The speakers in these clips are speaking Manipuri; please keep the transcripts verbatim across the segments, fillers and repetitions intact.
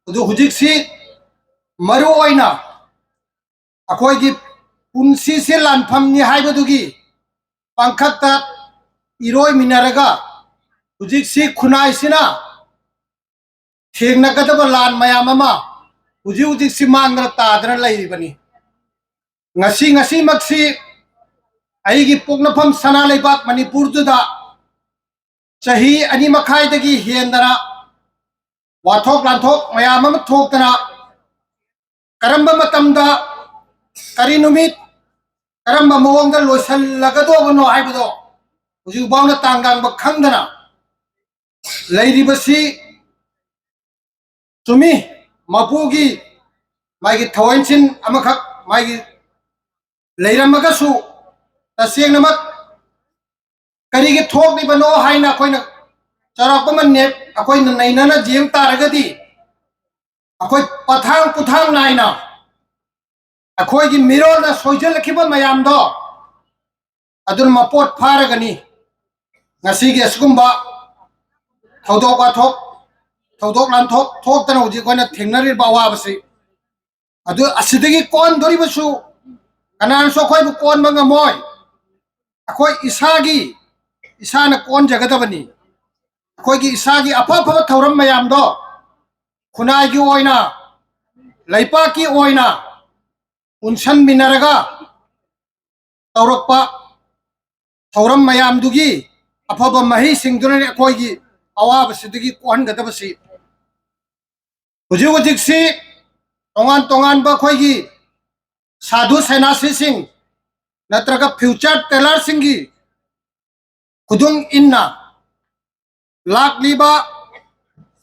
ꯑꯗꯨ ꯍꯧꯖꯤꯛꯁꯤ ꯃꯔꯨ ꯑꯣꯏꯅ ꯑꯩꯈꯣꯏꯒꯤ ꯄꯨꯟꯁꯤꯁꯦ ꯂꯥꯟꯐꯝꯅꯤ ꯍꯥꯏꯕꯗꯨꯒꯤ ꯄꯥꯡꯈꯛꯇ ꯏꯔꯣꯏꯃꯤꯟꯅꯔꯒ ꯍꯧꯖꯤꯛꯁꯤ ꯈꯨꯟꯅꯥꯏꯁꯤꯅ ꯊꯦꯡꯅꯒꯗꯕ ꯂꯥꯟ ꯃꯌꯥꯝ ꯑꯃ ꯍꯧꯖꯤꯛ ꯍꯧꯖꯤꯛꯁꯤ ꯃꯥꯡꯗꯅ ꯇꯥꯗꯅ ꯂꯩꯔꯤꯕꯅꯤ꯫ ꯉꯁꯤ ꯉꯁꯤꯃꯛꯁꯤ ꯑꯩꯒꯤ ꯄꯣꯛꯅꯐꯝ ꯁꯅꯥ ꯂꯩꯕꯥꯛ ꯃꯅꯤꯄꯨꯔꯗꯨꯗ ꯆꯍꯤ ꯑꯅꯤ ꯃꯈꯥꯏꯗꯒꯤ ꯍꯦꯟꯗꯅ ꯋꯥꯊꯣꯛ ꯂꯥꯟꯊꯣꯛ ꯃꯌꯥꯝ ꯑꯃ ꯊꯣꯛꯇꯅ ꯀꯔꯝꯕ ꯃꯇꯝꯗ ꯀꯔꯤ ꯅꯨꯃꯤꯠ ꯀꯔꯝꯕ ꯃꯑꯣꯡꯗ ꯂꯣꯏꯁꯤꯜꯂꯒꯗꯧꯕꯅꯣ ꯍꯥꯏꯕꯗꯣ ꯍꯧꯖꯤꯛ ꯐꯥꯎꯅ ꯇꯥꯡꯒꯥꯡꯕ ꯈꯪꯗꯅ ꯂꯩꯔꯤꯕꯁꯤ ꯆꯨꯝꯃꯤ꯫ ꯃꯄꯨꯒꯤ ꯃꯥꯒꯤ ꯊꯑꯣꯏꯟꯁꯤꯟ ꯑꯃꯈꯛ ꯃꯥꯒꯤ ꯂꯩꯔꯝꯃꯒꯁꯨ ꯇꯁꯦꯡꯅꯃꯛ ꯀꯔꯤꯒꯤ ꯊꯣꯛꯂꯤꯕꯅꯣ ꯍꯥꯏꯅ ꯑꯩꯈꯣꯏꯅ ꯆꯥꯎꯔꯥꯛꯄ ꯑꯃ ꯅꯦ-, ꯑꯩꯈꯣꯏꯅ ꯅꯩꯅꯅ ꯌꯦꯡ ꯇꯥꯔꯒꯗꯤ ꯑꯩꯈꯣꯏ ꯄꯊꯥꯡ ꯄꯨꯊꯥꯡ ꯅꯥꯏꯅ ꯑꯩꯈꯣꯏꯒꯤ ꯃꯤꯔꯣꯜꯗ ꯁꯣꯏꯖꯜꯂꯛꯈꯤꯕ ꯃꯌꯥꯝꯗꯣ ꯑꯗꯨꯅ ꯃꯄꯣꯠ ꯐꯥꯔꯒꯅꯤ ꯉꯁꯤꯒꯤ ꯑꯁꯤꯒꯨꯝꯕ ꯊꯧꯗꯣꯛ ꯋꯥꯊꯣꯛ ꯊꯧꯗꯣꯛ ꯂꯥꯟꯊꯣꯛ ꯊꯣꯛꯇꯅ ꯍꯧꯖꯤꯛ ꯑꯩꯈꯣꯏꯅ ꯊꯦꯡꯅꯔꯤꯕ ꯑꯋꯥꯕꯁꯤ꯫ ꯑꯗꯨ ꯑꯁꯤꯗꯒꯤ ꯀꯣꯟꯗꯣꯔꯤꯕꯁꯨ ꯀꯅꯥꯅꯁꯨ ꯑꯩꯈꯣꯏꯕꯨ ꯀꯣꯟꯕ ꯉꯝꯃꯣꯏ꯫ ꯑꯩꯈꯣꯏ ꯏꯁꯥꯒꯤ ꯏꯁꯥꯅ ꯀꯣꯟꯖꯒꯗꯕꯅꯤ꯫ ꯑꯩꯈꯣꯏꯒꯤ ꯏꯁꯥꯒꯤ ꯑꯐ ꯑꯐꯕ ꯊꯧꯔꯝ ꯃꯌꯥꯝꯗꯣ ꯈꯨꯟꯅꯥꯏꯒꯤ ꯑꯣꯏꯅ ꯂꯩꯄꯥꯛꯀꯤ ꯑꯣꯏꯅ ꯄꯨꯟꯁꯟꯃꯤꯟꯅꯔꯒ ꯇꯧꯔꯛꯄ ꯊꯧꯔꯝ ꯃꯌꯥꯝꯗꯨꯒꯤ ꯑꯐꯕ ꯃꯍꯩꯁꯤꯡꯗꯨꯅꯅꯤ ꯑꯩꯈꯣꯏꯒꯤ ꯑꯋꯥꯕꯁꯤꯗꯒꯤ ꯀꯣꯛꯍꯟꯒꯗꯕꯁꯤ꯫ ꯍꯧꯖꯤꯛ ꯍꯧꯖꯤꯛꯁꯤ ꯇꯣꯉꯥꯟ ꯇꯣꯉꯥꯟꯕ ꯑꯩꯈꯣꯏꯒꯤ ꯁꯥꯙꯨ ꯁꯟꯅ꯭ꯌꯥꯁꯤꯁꯤꯡ ꯅꯠꯇ꯭ꯔꯒ ꯐ꯭ꯌꯨꯆꯔ ꯇꯦꯂꯔꯁꯤꯡꯒꯤ ꯈꯨꯗꯨꯡ ꯏꯟꯅ ꯂꯥꯛꯂꯤꯕ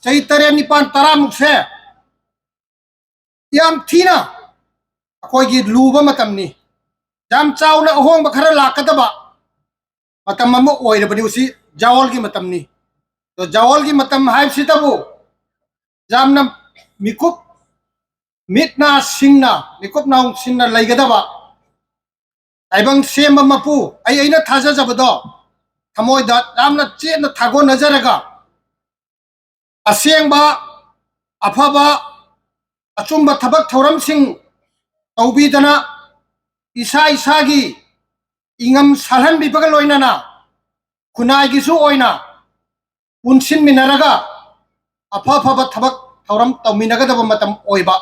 ꯆꯍꯤ ꯇꯔꯦꯠ ꯅꯤꯄꯥꯟ ꯇꯔꯥꯃꯨꯛꯁꯦ ꯌꯥꯝ ꯊꯤꯅ ꯑꯩꯈꯣꯏꯒꯤ ꯂꯨꯕ ꯃꯇꯝꯅꯤ꯫ ꯌꯥꯝ ꯆꯥꯎꯅ ꯑꯍꯣꯡꯕ ꯈꯔ ꯂꯥꯛꯀꯗꯕ ꯃꯇꯝ ꯑꯃ ꯑꯣꯏꯔꯕꯅꯤ꯫ ꯍꯧꯖꯤꯛ ꯖꯋꯥꯜꯒꯤ ꯃꯇꯝꯅꯤ꯫ ꯑꯗꯣ ꯖꯋꯥꯜꯒꯤ ꯃꯇꯝ ꯍꯥꯏꯕꯁꯤꯗꯕꯨ ꯌꯥꯝꯅ ꯃꯤꯀꯨꯞ ꯃꯤꯠ ꯅꯥ ꯁꯤꯡꯅ ꯃꯤꯀꯨꯞ ꯅꯥ ꯁꯤꯡꯅ ꯂꯩꯒꯗꯕ ꯇꯥꯏꯕꯪ ꯁꯦꯝꯕ ꯃꯄꯨ ꯑꯩ ꯑꯩꯅ ꯊꯥꯖꯖꯕꯗꯣ ꯊꯃꯣꯏꯗ ꯌꯥꯝꯅ ꯆꯦꯠꯅ ꯊꯥꯒꯣꯟꯅꯖꯔꯒ ꯑꯁꯦꯡꯕ ꯑꯐꯕ ꯑꯆꯨꯝꯕ ꯊꯕꯛ ꯊꯧꯔꯝꯁꯤꯡ ꯇꯧꯕꯤꯗꯅ, ꯏꯁꯥ ꯏꯁꯥꯒꯤ ꯏꯉꯝ ꯁꯥꯜꯍꯟꯕꯤꯕꯒ ꯂꯣꯏꯅꯅ ꯈꯨꯟꯅꯥꯏꯒꯤꯁꯨ ꯑꯣꯏꯅ ꯄꯨꯟꯁꯤꯟꯃꯤꯟꯅꯔꯒ ꯑꯐ ꯑꯐꯕ ꯊꯕꯛ ꯊꯧꯔꯝ ꯇꯧꯃꯤꯟꯅꯒꯗꯕ ꯃꯇꯝ ꯑꯣꯏꯕ꯫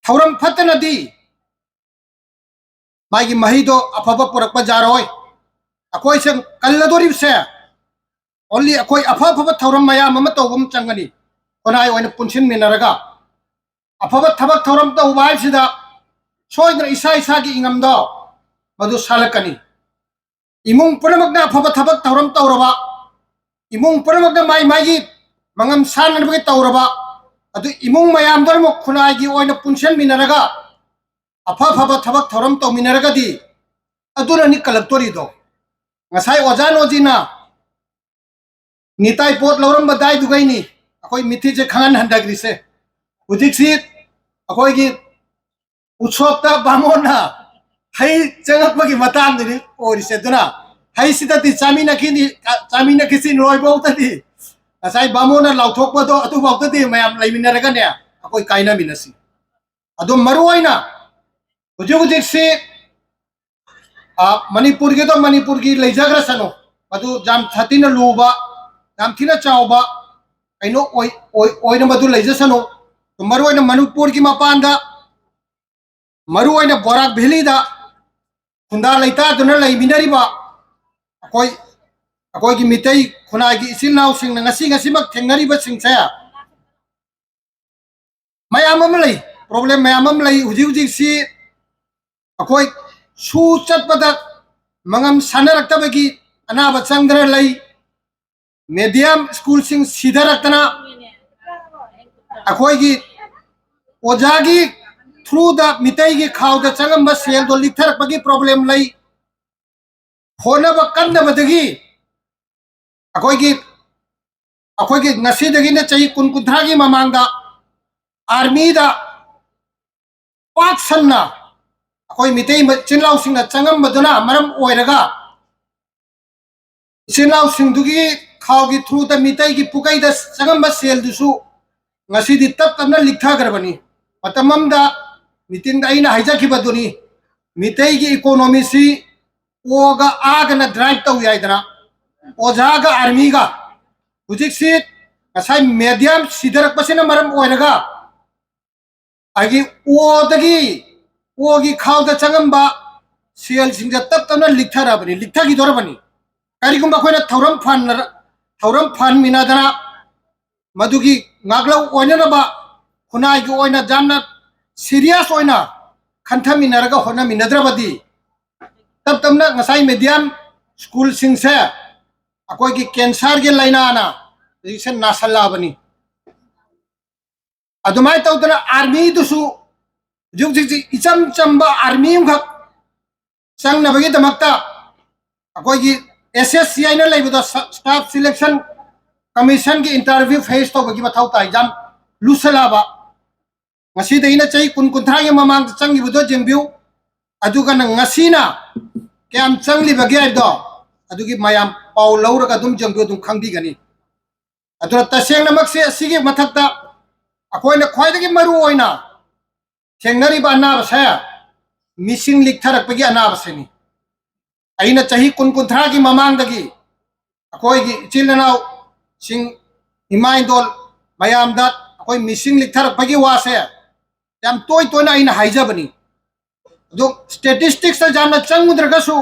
ꯊꯧꯔꯝ ꯐꯠꯇꯅꯗꯤ ꯃꯥꯒꯤ ꯃꯍꯩꯗꯣ ꯑꯐꯕ ꯄꯨꯔꯛꯄ ꯌꯥꯔꯣꯏ꯫ ꯑꯩꯈꯣꯏꯁꯦ ꯀꯜꯂꯗꯣꯔꯤꯕꯁꯦ only ꯑꯩꯈꯣꯏ ꯑꯐ ꯑꯐꯕ ꯊꯧꯔꯝ ꯃꯌꯥꯝ ꯑꯃ ꯇꯧꯕ ꯑꯃ ꯆꯪꯒꯅꯤ꯫ ꯈꯨꯟꯅꯥꯏ ꯑꯣꯏꯅ ꯄꯨꯟꯁꯤꯟꯃꯤꯟꯅꯔꯒ ꯑꯐꯕ ꯊꯕꯛ ꯊꯧꯔꯝ ꯇꯧꯕ ꯍꯥꯏꯕꯁꯤꯗ ꯁꯣꯏꯗꯅ ꯏꯁꯥ ꯏꯁꯥꯒꯤ ꯏꯉꯝꯗꯣ ꯃꯗꯨ ꯁꯥꯜꯂꯛꯀꯅꯤ꯫ ꯏꯃꯨꯡ ꯄꯨꯝꯅꯃꯛꯅ ꯑꯐꯕ ꯊꯕꯛ ꯊꯧꯔꯝ ꯇꯧꯔꯕ, ꯏꯃꯨꯡ ꯄꯨꯝꯅꯃꯛꯅ ꯃꯥꯏ ꯃꯥꯏꯒꯤ ꯃꯉꯝ ꯁꯥꯟꯅꯅꯕꯒꯤ ꯇꯧꯔꯕ, ꯑꯗꯨ ꯏꯃꯨꯡ ꯃꯌꯥꯝꯗꯨꯅꯃꯛ ꯈꯨꯟꯅꯥꯏꯒꯤ ꯑꯣꯏꯅ ꯄꯨꯟꯁꯤꯟꯃꯤꯟꯅꯔꯒ ꯑꯐ ꯑꯐꯕ ꯊꯕꯛ ꯊꯧꯔꯝ ꯇꯧꯃꯤꯟꯅꯔꯒꯗꯤ ꯑꯗꯨꯅꯅꯤ ꯀꯜꯂꯛꯇꯣꯔꯤꯗꯣ꯫ ꯉꯁꯥꯏ ꯑꯣꯖꯥ ꯅꯣꯖꯤꯅ ꯅꯤꯇꯥꯏ ꯄꯣꯠ ꯂꯧꯔꯝꯕꯗꯥꯏꯗꯨꯒꯩꯅꯤ ꯑꯩꯈꯣꯏ ꯃꯤꯊꯤꯁꯦ ꯈꯪꯍꯟ ꯍꯟꯊꯈ꯭ꯔꯤꯁꯦ꯫ ꯍꯧꯖꯤꯛꯁꯤ ꯑꯩꯈꯣꯏꯒꯤ ꯎꯠꯁꯣꯞꯇ ꯕꯥꯃꯣꯟꯅ ꯍꯩ ꯆꯪꯉꯛꯄꯒꯤ ꯃꯇꯥꯡꯗꯨꯅꯤ ꯑꯣꯏꯔꯤꯁꯦ꯫ ꯑꯗꯨꯅ ꯍꯩꯁꯤꯗꯗꯤ ꯆꯥꯃꯤꯟꯅꯈꯤꯅꯤ, ꯆꯥꯃꯤꯟꯅꯈꯤꯁꯤ ꯂꯣꯏꯐꯥꯎꯗꯗꯤ ꯉꯁꯥꯏ ꯕꯥꯃꯣꯟꯅ ꯂꯥꯎꯊꯣꯛꯄꯗꯣ ꯑꯗꯨꯐꯥꯎꯗꯗꯤ ꯃꯌꯥꯝ ꯂꯩꯃꯤꯟꯅꯔꯒꯅꯦ ꯑꯩꯈꯣꯏ ꯀꯥꯏꯅꯃꯤꯟꯅꯁꯤ꯫ ꯑꯗꯣ ꯃꯔꯨ ꯑꯣꯏꯅ ꯍꯧꯖꯤꯛ ꯍꯧꯖꯤꯛꯁꯤ, ꯑ, ꯃꯅꯤꯄꯨꯔꯒꯤꯗꯣ ꯃꯅꯤꯄꯨꯔꯒꯤ ꯂꯩꯖꯈ꯭ꯔꯁꯅꯨ, ꯃꯗꯨ ꯌꯥꯝ ꯊꯤꯅ ꯂꯨꯕ, ꯌꯥꯝ ꯊꯤꯅ ꯆꯥꯎꯕ ꯀꯩꯅꯣ ꯑꯣꯏ-, ꯑꯣꯏ-, ꯑꯣꯏꯅ ꯃꯗꯨ ꯂꯩꯖꯁꯅꯨ꯫ ꯃꯔꯨ ꯑꯣꯏꯅ ꯃꯅꯤꯄꯨꯔꯒꯤ ꯃꯄꯥꯟꯗ, ꯃꯔꯨ ꯑꯣꯏꯅ ꯕꯣꯔꯥꯛ ꯚꯦꯂꯤꯗ ꯈꯨꯟꯗꯥ ꯂꯩꯇꯥꯗꯨꯅ ꯂꯩꯃꯤꯟꯅꯔꯤꯕ ꯑꯩꯈꯣꯏ, ꯑꯩꯈꯣꯏꯒꯤ ꯃꯤꯇꯩ ꯈꯨꯟꯅꯥꯏꯒꯤ ꯏꯆꯤꯜ ꯏꯅꯥꯎꯁꯤꯡꯅ ꯉꯁꯤ ꯉꯁꯤꯃꯛ ꯊꯦꯡꯅꯔꯤꯕꯁꯤꯡꯁꯦ ꯃꯌꯥꯝ ꯑꯃ ꯂꯩ, ꯄ꯭ꯔꯣꯕ꯭ꯂꯦꯝ ꯃꯌꯥꯝ ꯑꯃ ꯂꯩ꯫ ꯍꯧꯖꯤꯛ ꯍꯧꯖꯤꯛꯁꯤ ꯑꯩꯈꯣꯏ ꯁꯨ ꯆꯠꯄꯗ ꯃꯉꯝ ꯁꯥꯟꯅꯔꯛꯇꯕꯒꯤ ꯑꯅꯥꯕ ꯆꯪꯗꯅ ꯂꯩ꯫ ꯃꯦꯗꯤꯌꯝ ꯁ꯭ꯀꯨꯜꯁꯤꯡ ꯁꯤꯊꯔꯛꯇꯅ ꯑꯩꯈꯣꯏꯒꯤ ꯑꯣꯖꯥꯒꯤ ꯊ꯭ꯔꯨꯗ ꯃꯤꯇꯩꯒꯤ ꯈꯥꯎꯗ ꯆꯪꯉꯝꯕ ꯁꯦꯜꯗꯣ ꯂꯤꯛꯊꯔꯛꯄꯒꯤ ꯄ꯭ꯔꯣꯕ꯭ꯂꯦꯝ ꯂꯩ꯫ ꯍꯣꯠꯅꯕ ꯀꯟꯗꯕꯗꯒꯤ ꯑꯩꯈꯣꯏꯒꯤ, ꯑꯩꯈꯣꯏꯒꯤ ꯉꯁꯤꯗꯒꯤꯅ ꯆꯍꯤ ꯀꯨꯟ ꯀꯨꯟꯊ꯭ꯔꯥꯒꯤ ꯃꯃꯥꯡꯗ ꯑꯥꯔꯃꯤꯗ ꯄꯥꯛ ꯁꯟꯅ ꯑꯩꯈꯣꯏ ꯃꯤꯇꯩ ꯏꯆꯤꯟ ꯏꯅꯥꯎꯁꯤꯡꯅ ꯆꯪꯉꯝꯕꯗꯨꯅ ꯃꯔꯝ ꯑꯣꯏꯔꯒ ꯏꯆꯤꯟ ꯏꯅꯥꯎꯁꯤꯡꯗꯨꯒꯤ ꯈꯥꯎꯒꯤ ꯊ꯭ꯔꯨꯗ ꯃꯤꯇꯩꯒꯤ ꯄꯨꯀꯩꯗ ꯆꯪꯉꯝꯕ ꯁꯦꯜꯗꯨꯁꯨ ꯉꯁꯤꯗꯤ ꯇꯞ ꯇꯞꯅ ꯂꯤꯛꯊꯈ꯭ꯔꯕꯅꯤ꯫ ꯃꯇꯝ ꯑꯃꯗ ꯃꯤꯇꯤꯟꯗ ꯑꯩꯅ ꯍꯥꯏꯖꯈꯤꯕꯗꯨꯅꯤ, ꯃꯤꯇꯩꯒꯤ ꯏꯀꯣꯅꯣꯃꯤꯁꯤ ꯑꯣꯒ ꯑꯥꯒꯅ ꯗ꯭ꯔꯥꯏꯚ ꯇꯧꯏ ꯍꯥꯏꯗꯅ, ꯑꯣꯖꯥꯒ ꯑꯥꯔꯃꯤꯒ꯫ ꯍꯧꯖꯤꯛꯁꯤ ꯉꯁꯥꯏ ꯃꯦꯗꯤꯌꯝ ꯁꯤꯊꯔꯛꯄꯁꯤꯅ ꯃꯔꯝ ꯑꯣꯏꯔꯒ ꯑꯩꯒꯤ ꯑꯣꯗꯒꯤ, ꯑꯣꯒꯤ ꯈꯥꯎꯗ ꯆꯪꯉꯝꯕ ꯁꯦꯜꯁꯤꯡꯁꯦ ꯇꯞ ꯇꯞꯅ ꯂꯤꯛꯊꯔꯕꯅꯤ, ꯂꯤꯛꯊꯈꯤꯗꯣꯔꯕꯅꯤ꯫ ꯀꯔꯤꯒꯨꯝꯕ ꯑꯩꯈꯣꯏꯅ ꯊꯧꯔꯝ ꯐꯅ-, ꯊꯧꯔꯝ ꯐꯍꯟꯃꯤꯟꯅꯗꯅ ꯃꯗꯨꯒꯤ ꯉꯥꯛꯂꯧ ꯑꯣꯏꯅꯅꯕ ꯈꯨꯟꯅꯥꯏꯒꯤ ꯑꯣꯏꯅ ꯌꯥꯝꯅ ꯁꯤꯔꯤꯌꯁ ꯑꯣꯏꯅ ꯈꯟꯊꯃꯤꯟꯅꯔꯒ ꯍꯣꯠꯅꯃꯤꯟꯅꯗ꯭ꯔꯕꯗꯤ ꯇꯞ ꯇꯞꯅ ꯉꯁꯥꯏ ꯃꯦꯗꯤꯌꯝ ꯁ꯭ꯀꯨꯜꯁꯤꯡꯁꯦ ꯑꯩꯈꯣꯏꯒꯤ ꯀꯦꯟꯁꯔꯒꯤ ꯂꯥꯏꯅꯥꯅ ꯍꯧꯖꯤꯛꯁꯦ ꯅꯥꯁꯜꯂꯛꯑꯕꯅꯤ꯫ ꯑꯗꯨꯃꯥꯏꯅ ꯇꯧꯗꯅ ꯑꯥꯔꯃꯤꯗꯨꯁꯨ ꯍꯧꯖꯤꯛ ꯍꯧꯖꯤꯛꯁꯤ ꯏꯆꯝ ꯆꯝꯕ ꯑꯥꯔꯃꯤ ꯑꯃꯈꯛ ꯆꯪꯅꯕꯒꯤꯗꯃꯛꯇ ꯑꯩꯈꯣꯏꯒꯤ ꯑꯦꯁ ꯑꯦꯁ ꯁꯤ ꯍꯥꯏꯅ ꯂꯩꯕꯗꯣ, ꯁ-, ꯁ꯭ꯇꯥꯐ ꯁꯤꯂꯦꯛꯁꯟ ꯀꯃꯤꯁꯟꯒꯤ ꯏꯟꯇꯔꯚ꯭ꯌꯨ ꯐꯦꯁ ꯇꯧꯕꯒꯤ ꯃꯊꯧ ꯇꯥꯏ꯫ ꯌꯥꯝ ꯂꯨꯁꯜꯂꯛꯑꯕ꯫ ꯉꯁꯤꯗꯒꯤꯅ ꯆꯍꯤ ꯀꯨꯟ ꯀꯨꯟꯊ꯭ꯔꯥꯒꯤ ꯃꯃꯥꯡꯗ ꯆꯪꯈꯤꯕꯗꯣ ꯌꯦꯡꯕꯤꯌꯨ, ꯑꯗꯨꯒ ꯅꯪ ꯉꯁꯤꯅ ꯀꯌꯥꯝ ꯆꯪꯂꯤꯕꯒꯦ ꯍꯥꯏꯕꯗꯣ ꯑꯗꯨꯒꯤ ꯃꯌꯥꯝ ꯄꯥꯎ ꯂꯧꯔꯒ ꯑꯗꯨꯝ ꯌꯦꯡꯕꯤꯌꯨ, ꯑꯗꯨꯝ ꯈꯪꯕꯤꯒꯅꯤ꯫ ꯑꯗꯨꯅ ꯇꯁꯦꯡꯅꯃꯛꯁꯦ ꯑꯁꯤꯒꯤ ꯃꯊꯛꯇ ꯑꯩꯈꯣꯏꯅ ꯈ꯭ꯋꯥꯏꯗꯒꯤ ꯃꯔꯨ ꯑꯣꯏꯅ ꯊꯦꯡꯅꯔꯤꯕ ꯑꯅꯥꯕꯁꯦ ꯃꯤꯁꯤꯡ ꯂꯤꯛꯊꯔꯛꯄꯒꯤ ꯑꯅꯥꯕꯁꯤꯅꯤ꯫ ꯑꯩꯅ ꯆꯍꯤ ꯀꯨꯟ ꯀꯨꯟꯊ꯭ꯔꯥꯒꯤ ꯃꯃꯥꯡꯗꯒꯤ ꯑꯩꯈꯣꯏꯒꯤ ꯏꯆꯤꯜ ꯏꯅꯥꯎꯁꯤꯡ, ꯏꯃꯥ ꯏꯟꯗꯣꯜ ꯃꯌꯥꯝꯗ ꯑꯩꯈꯣꯏ ꯃꯤꯁꯤꯡ ꯂꯤꯛꯊꯔꯛꯄꯒꯤ ꯋꯥꯁꯦ ꯌꯥꯝ ꯇꯣꯏ ꯇꯣꯏꯅ ꯑꯩꯅ ꯍꯥꯏꯖꯕꯅꯤ꯫ ꯑꯗꯣ ꯁ꯭ꯇꯦꯇꯤꯁꯇꯤꯛꯁꯇ ꯌꯥꯝꯅ ꯆꯪꯉꯨꯗ꯭ꯔꯒꯁꯨ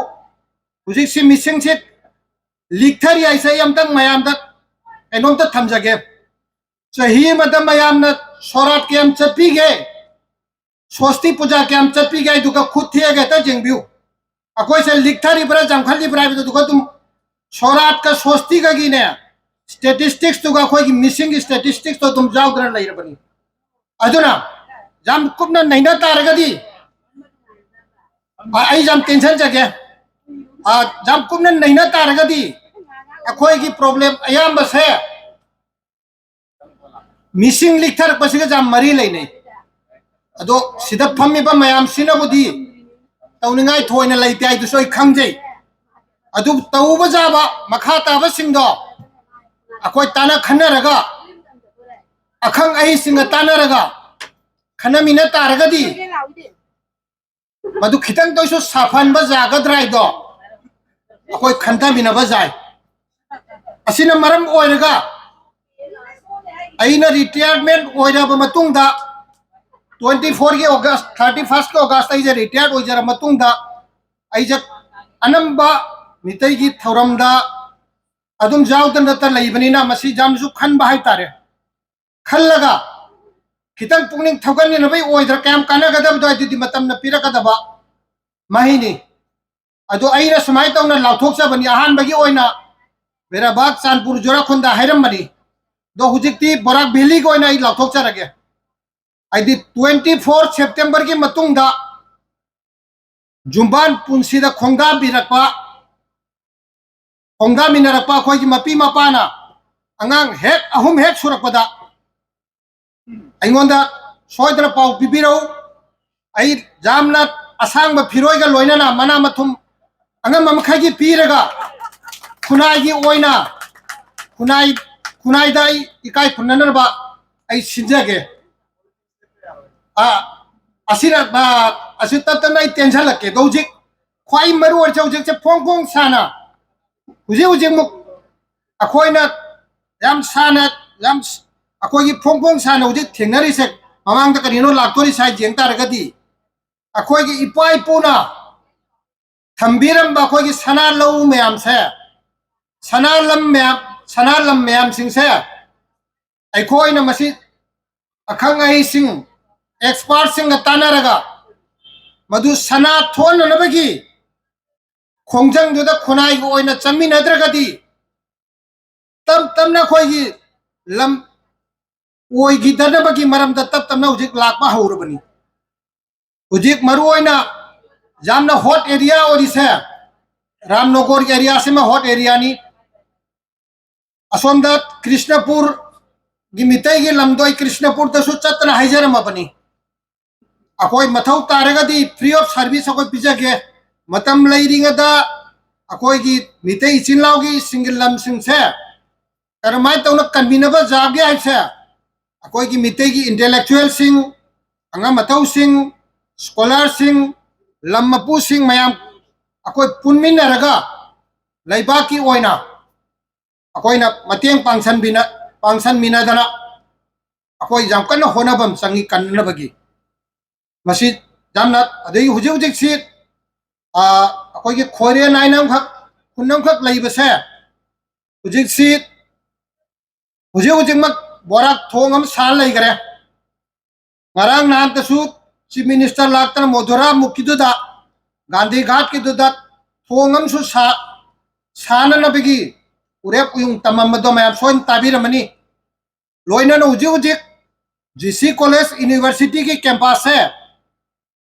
ꯍꯧꯖꯤꯛꯁꯤ ꯃꯤꯁꯤꯡꯁꯦ ꯂꯤꯛꯊꯔꯤ ꯍꯥꯏꯁꯦ ꯑꯩ ꯑꯝꯇꯪ ꯃꯌꯥꯝꯗ ꯀꯩꯅꯣꯝꯇ ꯊꯝꯖꯒꯦ꯫ ꯆꯍꯤ ꯑꯃꯗ ꯃꯌꯥꯝꯅ ꯁꯣꯔꯥꯠ ꯀꯌꯥꯝ ꯆꯠꯄꯤꯒꯦ, ꯁꯣꯁꯇꯤ ꯄꯨꯖꯥ ꯀꯌꯥꯝ ꯆꯠꯄꯤꯒꯦ, ꯑꯗꯨꯒ ꯈꯨꯠ ꯊꯦꯛꯑꯒ ꯍꯦꯛꯇ ꯌꯦꯡꯕꯤꯌꯨ꯫ ꯑꯩꯈꯣꯏꯁꯦ ꯂꯤꯛꯊꯔꯤꯕ꯭ꯔꯥ ꯆꯥꯎꯈꯠꯂꯤꯕ꯭ꯔꯥ ꯍꯥꯏꯕꯗꯨꯒ ꯑꯗꯨꯝ ꯁꯣꯔꯥꯠꯀ ꯁꯣꯁꯇꯤꯒꯒꯤꯅꯦ ꯁ꯭ꯇꯦꯇꯤꯁꯇꯤꯛꯁꯇꯨꯒ ꯑꯩꯈꯣꯏꯒꯤ ꯃꯤꯁꯤꯡꯒꯤ ꯁ꯭ꯇꯦꯇꯤꯁꯇꯤꯛꯁꯇꯣ ꯑꯗꯨꯝ ꯌꯥꯎꯗꯅ ꯂꯩꯔꯕꯅꯤ꯫ ꯑꯗꯨꯅ ꯌꯥꯝ ꯀꯨꯞꯅ ꯅꯩꯅ ꯇꯥꯔꯒꯗꯤ, ꯑ, ꯑꯩ ꯌꯥꯝ ꯇꯦꯟꯁꯟꯖꯒꯦ꯫ ꯑ, ꯌꯥꯝ ꯀꯨꯞꯅ ꯅꯩꯅ ꯇꯥꯔꯒꯗꯤ ꯑꯩꯈꯣꯏꯒꯤ ꯄ꯭ꯔꯣꯕ꯭ꯂꯦꯝ ꯑꯌꯥꯝꯕꯁꯦ ꯃꯤꯁꯤꯡ ꯂꯤꯛꯊꯔꯛꯄꯁꯤꯒ ꯌꯥꯝ ꯃꯔꯤ ꯂꯩꯅꯩ꯫ ꯑꯗꯣ ꯁꯤꯗ ꯐꯝꯃꯤꯕ ꯃꯌꯥꯝꯁꯤꯅꯕꯨꯗꯤ ꯇꯧꯅꯤꯡꯉꯥꯏ ꯊꯣꯏꯅ ꯂꯩꯇꯦ ꯍꯥꯏꯗꯨꯁꯨ ꯑꯩ ꯈꯪꯖꯩ꯫ ꯑꯗꯨ ꯇꯧꯕ ꯌꯥꯕ ꯃꯈꯥ ꯇꯥꯕꯁꯤꯡꯗꯣ ꯑꯩꯈꯣꯏ ꯇꯥꯟꯅ ꯈꯟꯅꯔꯒ ꯑꯈꯪ ꯑꯍꯩꯁꯤꯡꯒ ꯇꯥꯟꯅꯔꯒ ꯈꯟꯅꯃꯤꯟꯅ ꯇꯥꯔꯒꯗꯤ ꯃꯗꯨ ꯈꯤꯇꯪꯗ ꯑꯣꯏꯁꯨ ꯁꯥꯐꯍꯟꯕ ꯌꯥꯒꯗ꯭ꯔꯥ ꯍꯥꯏꯗꯣ ꯑꯩꯈꯣꯏ ꯈꯟꯊꯃꯤꯟꯅꯕ ꯌꯥꯏ꯫ ꯑꯁꯤꯅ ꯃꯔꯝ ꯑꯣꯏꯔꯒ ꯑꯩꯅ ꯔꯤꯇꯥꯌꯔꯃꯦꯟ ꯑꯣꯏꯔꯕ ꯃꯇꯨꯡꯗ, twenty fourꯒꯤ ꯑꯣꯒꯁ, thirty firstꯀꯤ ꯑꯣꯒꯁꯇ ꯑꯩꯁꯦ ꯔꯤꯇꯥꯌꯔ ꯑꯣꯏꯖꯔꯕ ꯃꯇꯨꯡꯗ, ꯑꯩꯁꯦ ꯑꯅꯝꯕ ꯃꯤꯇꯩꯒꯤ ꯊꯧꯔꯝꯗ ꯑꯗꯨꯝ ꯌꯥꯎꯗꯅꯇ ꯂꯩꯕꯅꯤꯅ ꯃꯁꯤ ꯌꯥꯝꯅꯁꯨ ꯈꯟꯕ ꯍꯥꯏꯇꯥꯔꯦ꯫ ꯈꯜꯂꯒ ꯈꯤꯇꯪ ꯄꯨꯛꯅꯤꯡ ꯊꯧꯒꯠꯅꯅꯕꯒꯤ ꯑꯣꯏꯗ꯭ꯔꯥ, ꯀꯌꯥꯝ ꯀꯥꯟꯅꯒꯗꯕꯗꯣ ꯑꯗꯨꯗꯤ ꯃꯇꯝꯅ ꯄꯤꯔꯛꯀꯗꯕ ꯃꯍꯩꯅꯤ꯫ ꯑꯗꯣ ꯑꯩꯅ ꯁꯨꯃꯥꯏꯅ ꯇꯧꯅ ꯂꯥꯎꯊꯣꯛꯆꯕꯅꯤ꯫ ꯑꯍꯥꯟꯕꯒꯤ ꯑꯣꯏꯅ ꯕꯦꯔꯥꯕꯥꯒ ꯆꯥꯟꯄꯨꯔ ꯖꯣꯔꯥꯈꯨꯟꯗ ꯍꯥꯏꯔꯝꯕꯅꯤ꯫ ꯑꯗꯣ ꯍꯧꯖꯤꯛꯇꯤ ꯕꯣꯔꯥꯛ ꯚꯦꯂꯤꯒꯤ ꯑꯣꯏꯅ ꯑꯩ ꯂꯥꯎꯊꯣꯛꯆꯔꯒꯦ꯫ ꯍꯥꯏꯗꯤ twenty four Septemberꯒꯤ ꯃꯇꯨꯡꯗ ꯌꯨꯝꯕꯥꯟ ꯄꯨꯟꯁꯤꯗ ꯈꯣꯡꯗꯥꯕꯤꯔꯛꯄ, ꯈꯣꯡꯗꯥꯃꯤꯟꯅꯔꯛꯄ ꯑꯩꯈꯣꯏꯒꯤ ꯃꯄꯤ ꯃꯄꯥꯅ ꯑꯉꯥꯡ ꯍꯦꯛ ꯑꯍꯨꯝ ꯍꯦꯛ ꯁꯨꯔꯛꯄꯗ ꯑꯩꯉꯣꯟꯗ ꯁꯣꯏꯗꯅ ꯄꯥꯎ ꯄꯤꯕꯤꯔꯛꯎ꯫ ꯑꯩ ꯌꯥꯝꯅ ꯑꯁꯥꯡꯕ ꯐꯤꯔꯣꯏꯒ ꯂꯣꯏꯅꯅ ꯃꯅꯥ ꯃꯊꯨꯝ ꯑꯉꯝꯕ ꯃꯈꯩꯒꯤ ꯄꯤꯔꯒ ꯈꯨꯟꯅꯥꯏꯒꯤ ꯑꯣꯏꯅ, ꯈꯨꯟꯅꯥꯏ, ꯈꯨꯟꯅꯥꯏꯗ ꯑꯩ ꯏꯀꯥꯏ ꯈꯨꯝꯅꯅꯕ ꯑꯩ ꯁꯤꯟꯖꯒꯦ꯫ ꯑ, ꯑꯁꯤꯅ, ꯑ, ꯑꯁꯤ ꯇꯞ ꯇꯞꯅ ꯑꯩ ꯇꯦꯟꯁꯤꯜꯂꯛꯀꯦ꯫ ꯑꯗꯣ ꯍꯧꯖꯤꯛ ꯈ꯭ꯋꯥꯏ ꯃꯔꯨ ꯑꯣꯏꯔꯤꯁꯦ ꯍꯧꯖꯤꯛꯁꯦ ꯐꯣꯡ ꯐꯣꯡ ꯁꯥꯅ ꯍꯧꯖꯤꯛ ꯍꯧꯖꯤꯛꯃꯨꯛ ꯑꯩꯈꯣꯏꯅ ꯌꯥꯝ ꯁꯥꯅ, ꯌꯥꯝ ꯁ-, ꯑꯩꯈꯣꯏꯒꯤ ꯐꯣꯡ ꯐꯣꯡ ꯁꯥꯅ ꯍꯧꯖꯤꯛ ꯊꯦꯡꯅꯔꯤꯁꯦ, ꯃꯃꯥꯡꯗ ꯀꯔꯤꯅꯣ ꯂꯥꯛꯇꯣꯔꯤꯁꯦ ꯍꯥꯏ ꯌꯦꯡ ꯇꯥꯔꯒꯗꯤ, ꯑꯩꯈꯣꯏꯒꯤ ꯏꯄꯥ ꯏꯄꯨꯅ ꯊꯝꯕꯤꯔꯝꯕ ꯑꯩꯈꯣꯏꯒꯤ ꯁꯅꯥ ꯂꯧ ꯃꯌꯥꯝꯁꯦ, ꯁꯅꯥ ꯂꯝ ꯃꯌꯥꯝ, ꯁꯅꯥ ꯂꯝ ꯃꯌꯥꯝꯁꯤꯡꯁꯦ ꯑꯩꯈꯣꯏꯅ ꯃꯁꯤ ꯑꯈꯪ ꯑꯍꯩꯁꯤꯡ, expertꯁꯤꯡꯒ ꯇꯥꯟꯅꯔꯒ ꯃꯗꯨ ꯁꯅꯥ ꯊꯣꯛꯅꯅꯕꯒꯤ ꯈꯣꯡꯖꯪꯗꯨꯗ ꯈꯨꯟꯅꯥꯏꯒꯤ ꯑꯣꯏꯅ ꯆꯪꯃꯤꯟꯅꯗ꯭ꯔꯒꯗꯤ ꯇꯞ ꯇꯞꯅ ꯑꯩꯈꯣꯏꯒꯤ ꯂꯝ ꯑꯣꯏꯈꯤꯗꯅꯕꯒꯤ ꯃꯔꯝꯗ ꯇꯞ ꯇꯞꯅ ꯍꯧꯖꯤꯛ ꯂꯥꯛꯄ ꯍꯧꯔꯕꯅꯤ꯫ ꯍꯧꯖꯤꯛ ꯃꯔꯨꯑꯣꯏꯅ ꯌꯥꯝꯅ hot area ꯑꯣꯏꯔꯤꯁꯦ ꯔꯥꯝꯅꯣꯒꯔ areaꯁꯤꯃ hot areaꯅꯤ꯫ ꯑꯁꯣꯝꯗ ꯀ꯭ꯔꯤꯁꯅꯄꯨꯔꯒꯤ ꯃꯤꯇꯩꯒꯤ ꯂꯝꯗꯣ ꯑꯩ ꯀ꯭ꯔꯤꯁꯅꯄꯨꯔꯗꯁꯨ ꯆꯠꯇꯅ ꯍꯥꯏꯖꯔꯝꯃꯕꯅꯤ꯫ ꯑꯩꯈꯣꯏ ꯃꯊꯧ ꯇꯥꯔꯒꯗꯤ free of service ꯑꯩꯈꯣꯏ ꯄꯤꯖꯒꯦ꯫ ꯃꯇꯝ ꯂꯩꯔꯤꯉꯩꯗ ꯑꯩꯈꯣꯏꯒꯤ ꯃꯤꯇꯩ ꯏꯆꯤꯟ ꯏꯅꯥꯎꯒꯤ ꯁꯤꯡꯒꯤ ꯂꯝꯁꯤꯡꯁꯦ ꯀꯔꯝꯍꯥꯏꯅ ꯇꯧꯅ ꯀꯟꯕꯤꯅꯕ ꯌꯥꯒꯦ ꯍꯥꯏꯕꯁꯦ ꯑꯩꯈꯣꯏꯒꯤ ꯃꯤꯇꯩꯒꯤ intellectualꯁꯤꯡ, ꯑꯉꯝ ꯑꯊꯧꯁꯤꯡ, scholarꯁꯤꯡ, ꯂꯝ ꯃꯄꯨꯁꯤꯡ ꯃꯌꯥꯝ ꯑꯩꯈꯣꯏ ꯄꯨꯟꯃꯤꯟꯅꯔꯒ ꯂꯩꯕꯥꯛꯀꯤ ꯑꯣꯏꯅ ꯑꯩꯈꯣꯏꯅ ꯃꯇꯦꯡ ꯄꯥꯡꯁꯟꯕꯤꯅ-, ꯄꯥꯡꯁꯟꯃꯤꯟꯅꯗꯅ ꯑꯩꯈꯣꯏ ꯌꯥꯝ ꯀꯟꯅ ꯍꯣꯠꯅꯕ ꯑꯃ ꯆꯪꯉꯤ ꯀꯟꯅꯅꯕꯒꯤ꯫ ꯃꯁꯤ ꯌꯥꯝꯅ, ꯑꯗꯒꯤ ꯍꯧꯖꯤꯛ ꯍꯧꯖꯤꯛꯁꯤ, ꯑ, ꯑꯩꯈꯣꯏꯒꯤ ꯈꯣꯏꯔꯦꯟ ꯍꯥꯏꯅ ꯑꯃꯈꯛ, ꯈꯨꯟ ꯑꯃꯈꯛ ꯂꯩꯕꯁꯦ, ꯍꯧꯖꯤꯛꯁꯤ, ꯍꯧꯖꯤꯛ ꯍꯧꯖꯤꯛꯃꯛ ꯕꯣꯔꯥ ꯊꯣꯡ ꯑꯃ ꯁꯥ ꯂꯩꯈ꯭ꯔꯦ꯫ ꯉꯔꯥꯡ ꯅꯍꯥꯟꯇꯁꯨ Chief Minister ꯂꯥꯛꯇꯅ ꯃꯣꯙꯨꯔꯥ ꯃꯨꯛꯀꯤꯗꯨꯗ, ꯒꯥꯟꯙꯤ ꯘꯥꯠꯀꯤꯗꯨꯗ ꯊꯣꯡ ꯑꯃꯁꯨ ꯁꯥ-, ꯁꯥꯅꯅꯕꯒꯤ ꯎꯔꯦꯞ ꯎꯌꯨꯡ ꯇꯝꯃꯝꯕꯗꯣ ꯃꯌꯥꯝ ꯁꯣꯏꯗꯅ ꯇꯥꯕꯤꯔꯝꯃꯅꯤ꯫ ꯂꯣꯏꯅꯅ ꯍꯧꯖꯤꯛ ꯍꯧꯖꯤꯛ G C College Universityꯒꯤ campusꯁꯦ,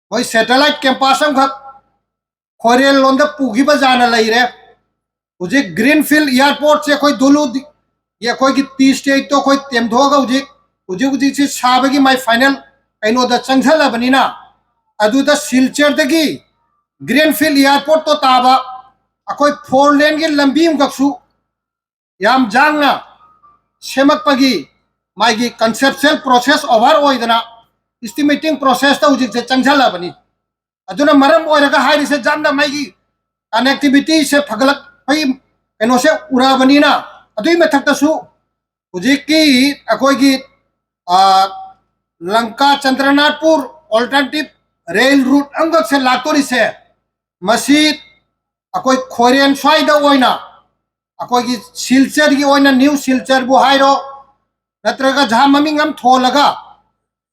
ꯃꯣꯏ satellite campus ꯑꯃꯈꯛ ꯈꯣꯏꯔꯦꯜ ꯂꯣꯝꯗ ꯄꯨꯈꯤꯕ ꯖꯥꯅ ꯂꯩꯔꯦ꯫ ꯍꯧꯖꯤꯛ Greenfield Airportꯁꯦ ꯑꯩꯈꯣꯏ ꯗꯨꯂꯨꯒꯤ ꯑꯩꯈꯣꯏꯒꯤ T Stateꯇꯣ ꯑꯩꯈꯣꯏ ꯇꯦꯝꯊꯣꯛꯑꯒ ꯍꯧꯖꯤꯛ, ꯍꯧꯖꯤꯛ ꯍꯧꯖꯤꯛꯁꯤ ꯁꯥꯕꯒꯤ ꯃꯥꯏ final ꯀꯩꯅꯣꯗ ꯆꯪꯁꯜꯂꯕꯅꯤꯅ, ꯑꯗꯨꯗ ꯁꯤꯜꯆꯔꯗꯒꯤ Greenfield Airportꯇꯣ ꯇꯥꯕ ꯑꯩꯈꯣꯏ four laneꯒꯤ ꯂꯝꯕꯤ ꯑꯃꯈꯛꯁꯨ ꯌꯥꯝ ꯌꯥꯡꯅ ꯁꯦꯝꯃꯛꯄꯒꯤ ꯃꯥꯒꯤ conceptual process over ꯑꯣꯏꯗꯅ estimating processꯇ ꯍꯧꯖꯤꯛꯁꯦ ꯆꯪꯁꯜꯂꯕꯅꯤ꯫ ꯑꯗꯨꯅ ꯃꯔꯝ ꯑꯣꯏꯔꯒ ꯍꯥꯏꯔꯤꯁꯦ ꯌꯥꯝꯅ ꯃꯥꯒꯤ connectivityꯁꯦ ꯐꯒꯠꯂꯛꯄꯒꯤ ꯀꯩꯅꯣꯁꯦ ꯎꯔꯛꯑꯕꯅꯤꯅ, ꯑꯗꯨꯒꯤ ꯃꯊꯛꯇꯁꯨ ꯍꯧꯖꯤꯛꯀꯤ ꯑꯩꯈꯣꯏꯒꯤ, ꯑ, ꯂꯪꯀꯥ ꯆꯟꯗ꯭ꯔꯅꯥꯊꯄꯨꯔ alternative rail route ꯑꯃꯈꯛꯁꯦ ꯂꯥꯛꯇꯣꯔꯤꯁꯦ, ꯃꯁꯤ ꯑꯩꯈꯣꯏ ꯈꯣꯏꯔꯦꯟ ꯁ꯭ꯋꯥꯏꯗ ꯑꯣꯏꯅ ꯑꯩꯈꯣꯏꯒꯤ ꯁꯤꯜꯆꯔꯒꯤ ꯑꯣꯏꯅ New ꯁꯤꯜꯆꯔꯕꯨ ꯍꯥꯏꯔꯣ, ꯅꯠꯇ꯭ꯔꯒ ꯖꯍꯥ ꯃꯃꯤꯡ ꯑꯃ ꯊꯣꯜꯂꯒ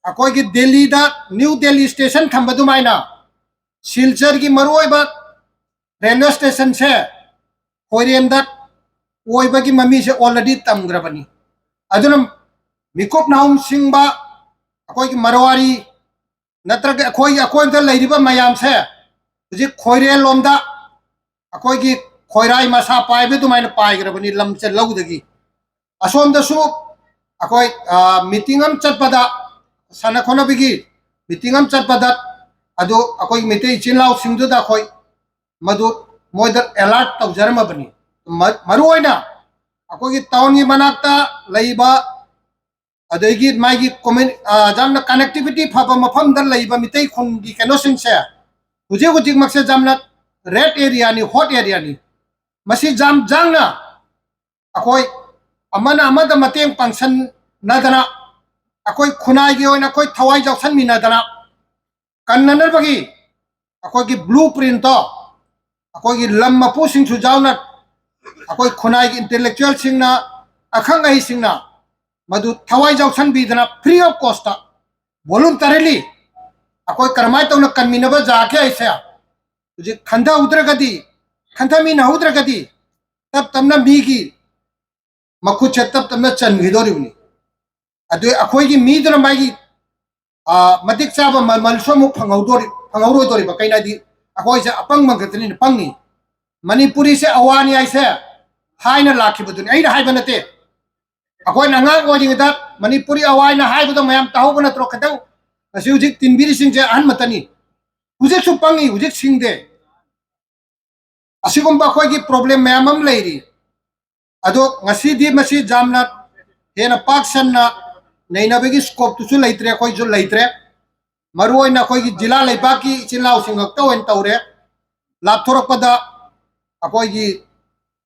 ꯑꯩꯈꯣꯏꯒꯤ ꯗꯦꯜꯂꯤꯗ New Delhi station ꯊꯝꯕ ꯑꯗꯨꯃꯥꯏꯅ ꯁꯤꯜꯆꯔꯒꯤ ꯃꯔꯨꯑꯣꯏꯕ railway stationꯁꯦ ꯈꯣꯏꯔꯦꯟꯗ ꯑꯣꯏꯕꯒꯤ ꯃꯃꯤꯁꯦ already ꯇꯝꯈ꯭ꯔꯕꯅꯤ꯫ ꯑꯗꯨꯅ ꯃꯤꯀꯨꯞ ꯅꯥꯍꯨꯝ ꯁꯤꯡꯕ ꯑꯩꯈꯣꯏꯒꯤ ꯃꯔꯋꯥꯔꯤ ꯅꯠꯇ꯭ꯔꯒ ꯑꯩꯈꯣꯏꯒꯤ ꯑꯀꯣꯏꯕꯗ ꯂꯩꯔꯤꯕ ꯃꯌꯥꯝꯁꯦ ꯍꯧꯖꯤꯛ ꯈꯣꯏꯔꯦꯜ ꯂꯣꯝꯗ ꯑꯩꯈꯣꯏꯒꯤ ꯈꯣꯏꯔꯥꯏ ꯃꯁꯥ ꯄꯥꯏꯕ ꯑꯗꯨꯃꯥꯏꯅ ꯄꯥꯏꯈ꯭ꯔꯕꯅꯤ ꯂꯝꯁꯦ ꯂꯧꯗꯒꯤ꯫ ꯑꯁꯣꯝꯗꯁꯨ ꯑꯩꯈꯣꯏ, ꯑ, meeting ꯑꯃ ꯆꯠꯄꯗ, ꯁꯥꯟꯅ ꯈꯣꯠꯅꯕꯒꯤ meeting ꯑꯃ ꯆꯠꯄꯗ, ꯑꯗꯨ ꯑꯩꯈꯣꯏ ꯃꯩꯇꯩ ꯏꯆꯤꯜ ꯏꯅꯥꯎꯁꯤꯡꯗꯨꯗ ꯑꯩꯈꯣꯏ ꯃꯗꯨ ꯃꯣꯏꯗ alert ꯇꯧꯖꯔꯝꯃꯕꯅꯤ꯫ ꯃ-, ꯃꯔꯨꯑꯣꯏꯅ ꯑꯩꯈꯣꯏꯒꯤ townꯒꯤ ꯃꯅꯥꯛꯇ ꯂꯩꯕ ꯑꯗꯒꯤ ꯃꯥꯒꯤ ꯀꯣꯃ꯭ꯌꯨꯅꯤ-, ꯑ, ꯌꯥꯝꯅ ꯀꯅꯦꯛꯇꯤꯚꯤꯇꯤ ꯐꯕ ꯃꯐꯝꯗ ꯂꯩꯕ ꯃꯤꯇꯩ ꯈꯨꯟꯒꯤ ꯀꯩꯅꯣꯁꯤꯡꯁꯦ ꯍꯧꯖꯤꯛ ꯍꯧꯖꯤꯛꯃꯛꯁꯦ ꯌꯥꯝꯅ ꯔꯦꯗ ꯑꯦꯔꯤꯌꯥꯅꯤ, ꯍꯣꯠ ꯑꯦꯔꯤꯌꯥꯅꯤ꯫ ꯃꯁꯤ ꯌꯥꯝ ꯌꯥꯡꯅ ꯑꯩꯈꯣꯏ ꯑꯃꯅ ꯑꯃꯗ ꯃꯇꯦꯡ ꯄꯥꯡꯁꯟꯅꯗꯅ, ꯑꯩꯈꯣꯏ ꯈꯨꯟꯅꯥꯏꯒꯤ ꯑꯣꯏꯅ ꯑꯩꯈꯣꯏ ꯊꯋꯥꯏ ꯌꯥꯎꯁꯟꯃꯤꯟꯅꯗꯅ ꯀꯟꯅꯅꯕꯒꯤ ꯑꯩꯈꯣꯏꯒꯤ ꯕ꯭ꯂꯨ ꯄ꯭ꯔꯤꯟꯠꯇꯣ ꯑꯩꯈꯣꯏꯒꯤ ꯂꯝ ꯃꯄꯨꯁꯤꯡꯁꯨ ꯌꯥꯎꯅ ꯑꯩꯈꯣꯏ ꯈꯨꯟꯅꯥꯏꯒꯤ ꯏꯟꯇꯦꯂꯦꯛꯆꯨꯋꯦꯜꯁꯤꯡꯅ, ꯑꯈꯪ ꯑꯍꯩꯁꯤꯡꯅ ꯃꯗꯨ ꯊꯋꯥꯏ ꯌꯥꯎꯁꯟꯕꯤꯗꯅ free of cost, voluntarily ꯑꯩꯈꯣꯏ ꯀꯔꯝꯍꯥꯏꯅ ꯇꯧꯅ ꯀꯟꯃꯤꯟꯅꯕ ꯌꯥꯒꯦ ꯍꯥꯏꯁꯦ ꯍꯧꯖꯤꯛ ꯈꯟꯊꯍꯧꯗ꯭ꯔꯒꯗꯤ, ꯈꯟꯊꯃꯤꯟꯅꯍꯧꯗ꯭ꯔꯒꯗꯤ ꯇꯞ ꯇꯞꯅ ꯃꯤꯒꯤ ꯃꯈꯨꯠꯁꯦ ꯇꯞ ꯇꯞꯅ ꯆꯟꯈꯤꯗꯣꯔꯤꯕꯅꯤ꯫ ꯑꯗꯨ ꯑꯩꯈꯣꯏꯒꯤ ꯃꯤꯗꯨꯅ ꯃꯥꯒꯤ, ꯑ, ꯃꯇꯤꯛ ꯆꯥꯕ ꯃꯃꯜꯁꯨ ꯑꯃꯨꯛ ꯐꯪꯍꯧꯗꯣꯔꯤ-, ꯐꯪꯍꯧꯔꯣꯏꯗꯣꯔꯤꯕ꯫ ꯀꯩꯅꯣ ꯍꯥꯏꯗꯤ ꯑꯩꯈꯣꯏꯁꯦ ꯑꯄꯪꯕ ꯈꯛꯇꯅꯤꯅ ꯄꯪꯉꯤ꯫ ꯃꯅꯤꯄꯨꯔꯤꯁꯦ ꯑꯋꯥꯅꯤ ꯍꯥꯏꯁꯦ ꯊꯥꯏꯅ ꯂꯥꯛꯈꯤꯕꯗꯨꯅꯤ, ꯑꯩꯅ ꯍꯥꯏꯕ ꯅꯠꯇꯦ꯫ ꯑꯩꯈꯣꯏꯅ ꯑꯉꯥꯡ ꯑꯣꯏꯔꯤꯉꯩꯗ ꯃꯅꯤꯄꯨꯔꯤ ꯑꯋꯥ ꯍꯥꯏꯅ ꯍꯥꯏꯕꯗꯣ ꯃꯌꯥꯝ ꯇꯥꯍꯧꯕ ꯅꯠꯇ꯭ꯔꯣ? ꯈꯤꯇꯪ ꯉꯁꯤ ꯍꯧꯖꯤꯛ ꯇꯤꯟꯕꯤꯔꯤꯁꯤꯡꯁꯦ ꯑꯍꯟ ꯃꯇꯅꯤ꯫ ꯍꯧꯖꯤꯛꯁꯨ ꯄꯪꯉꯤ, ꯍꯧꯖꯤꯛ ꯁꯤꯡꯗꯦ꯫ ꯑꯁꯤꯒꯨꯝꯕ ꯑꯩꯈꯣꯏꯒꯤ ꯄ꯭ꯔꯣꯕ꯭ꯂꯦꯝ ꯃꯌꯥꯝ ꯑꯃ ꯂꯩꯔꯤ꯫ ꯑꯗꯣ ꯉꯁꯤꯗꯤ ꯃꯁꯤ ꯌꯥꯝꯅ ꯍꯦꯟꯅ ꯄꯥꯛ ꯁꯟꯅ ꯅꯩꯅꯕꯒꯤ ꯁ꯭ꯀꯣꯞꯇꯨꯁꯨ ꯂꯩꯇ꯭ꯔꯦ, ꯑꯩꯈꯣꯏꯁꯨ ꯂꯩꯇ꯭ꯔꯦ꯫ ꯃꯔꯨꯑꯣꯏꯅ ꯑꯩꯈꯣꯏꯒꯤ ꯖꯤꯂꯥ ꯂꯩꯕꯥꯛꯀꯤ ꯏꯆꯤꯜ ꯏꯅꯥꯎꯁꯤꯡ ꯈꯛꯇ ꯑꯣꯏꯅ ꯇꯧꯔꯦ꯫ ꯂꯥꯞꯊꯣꯔꯛꯄꯗ ꯑꯩꯈꯣꯏꯒꯤ,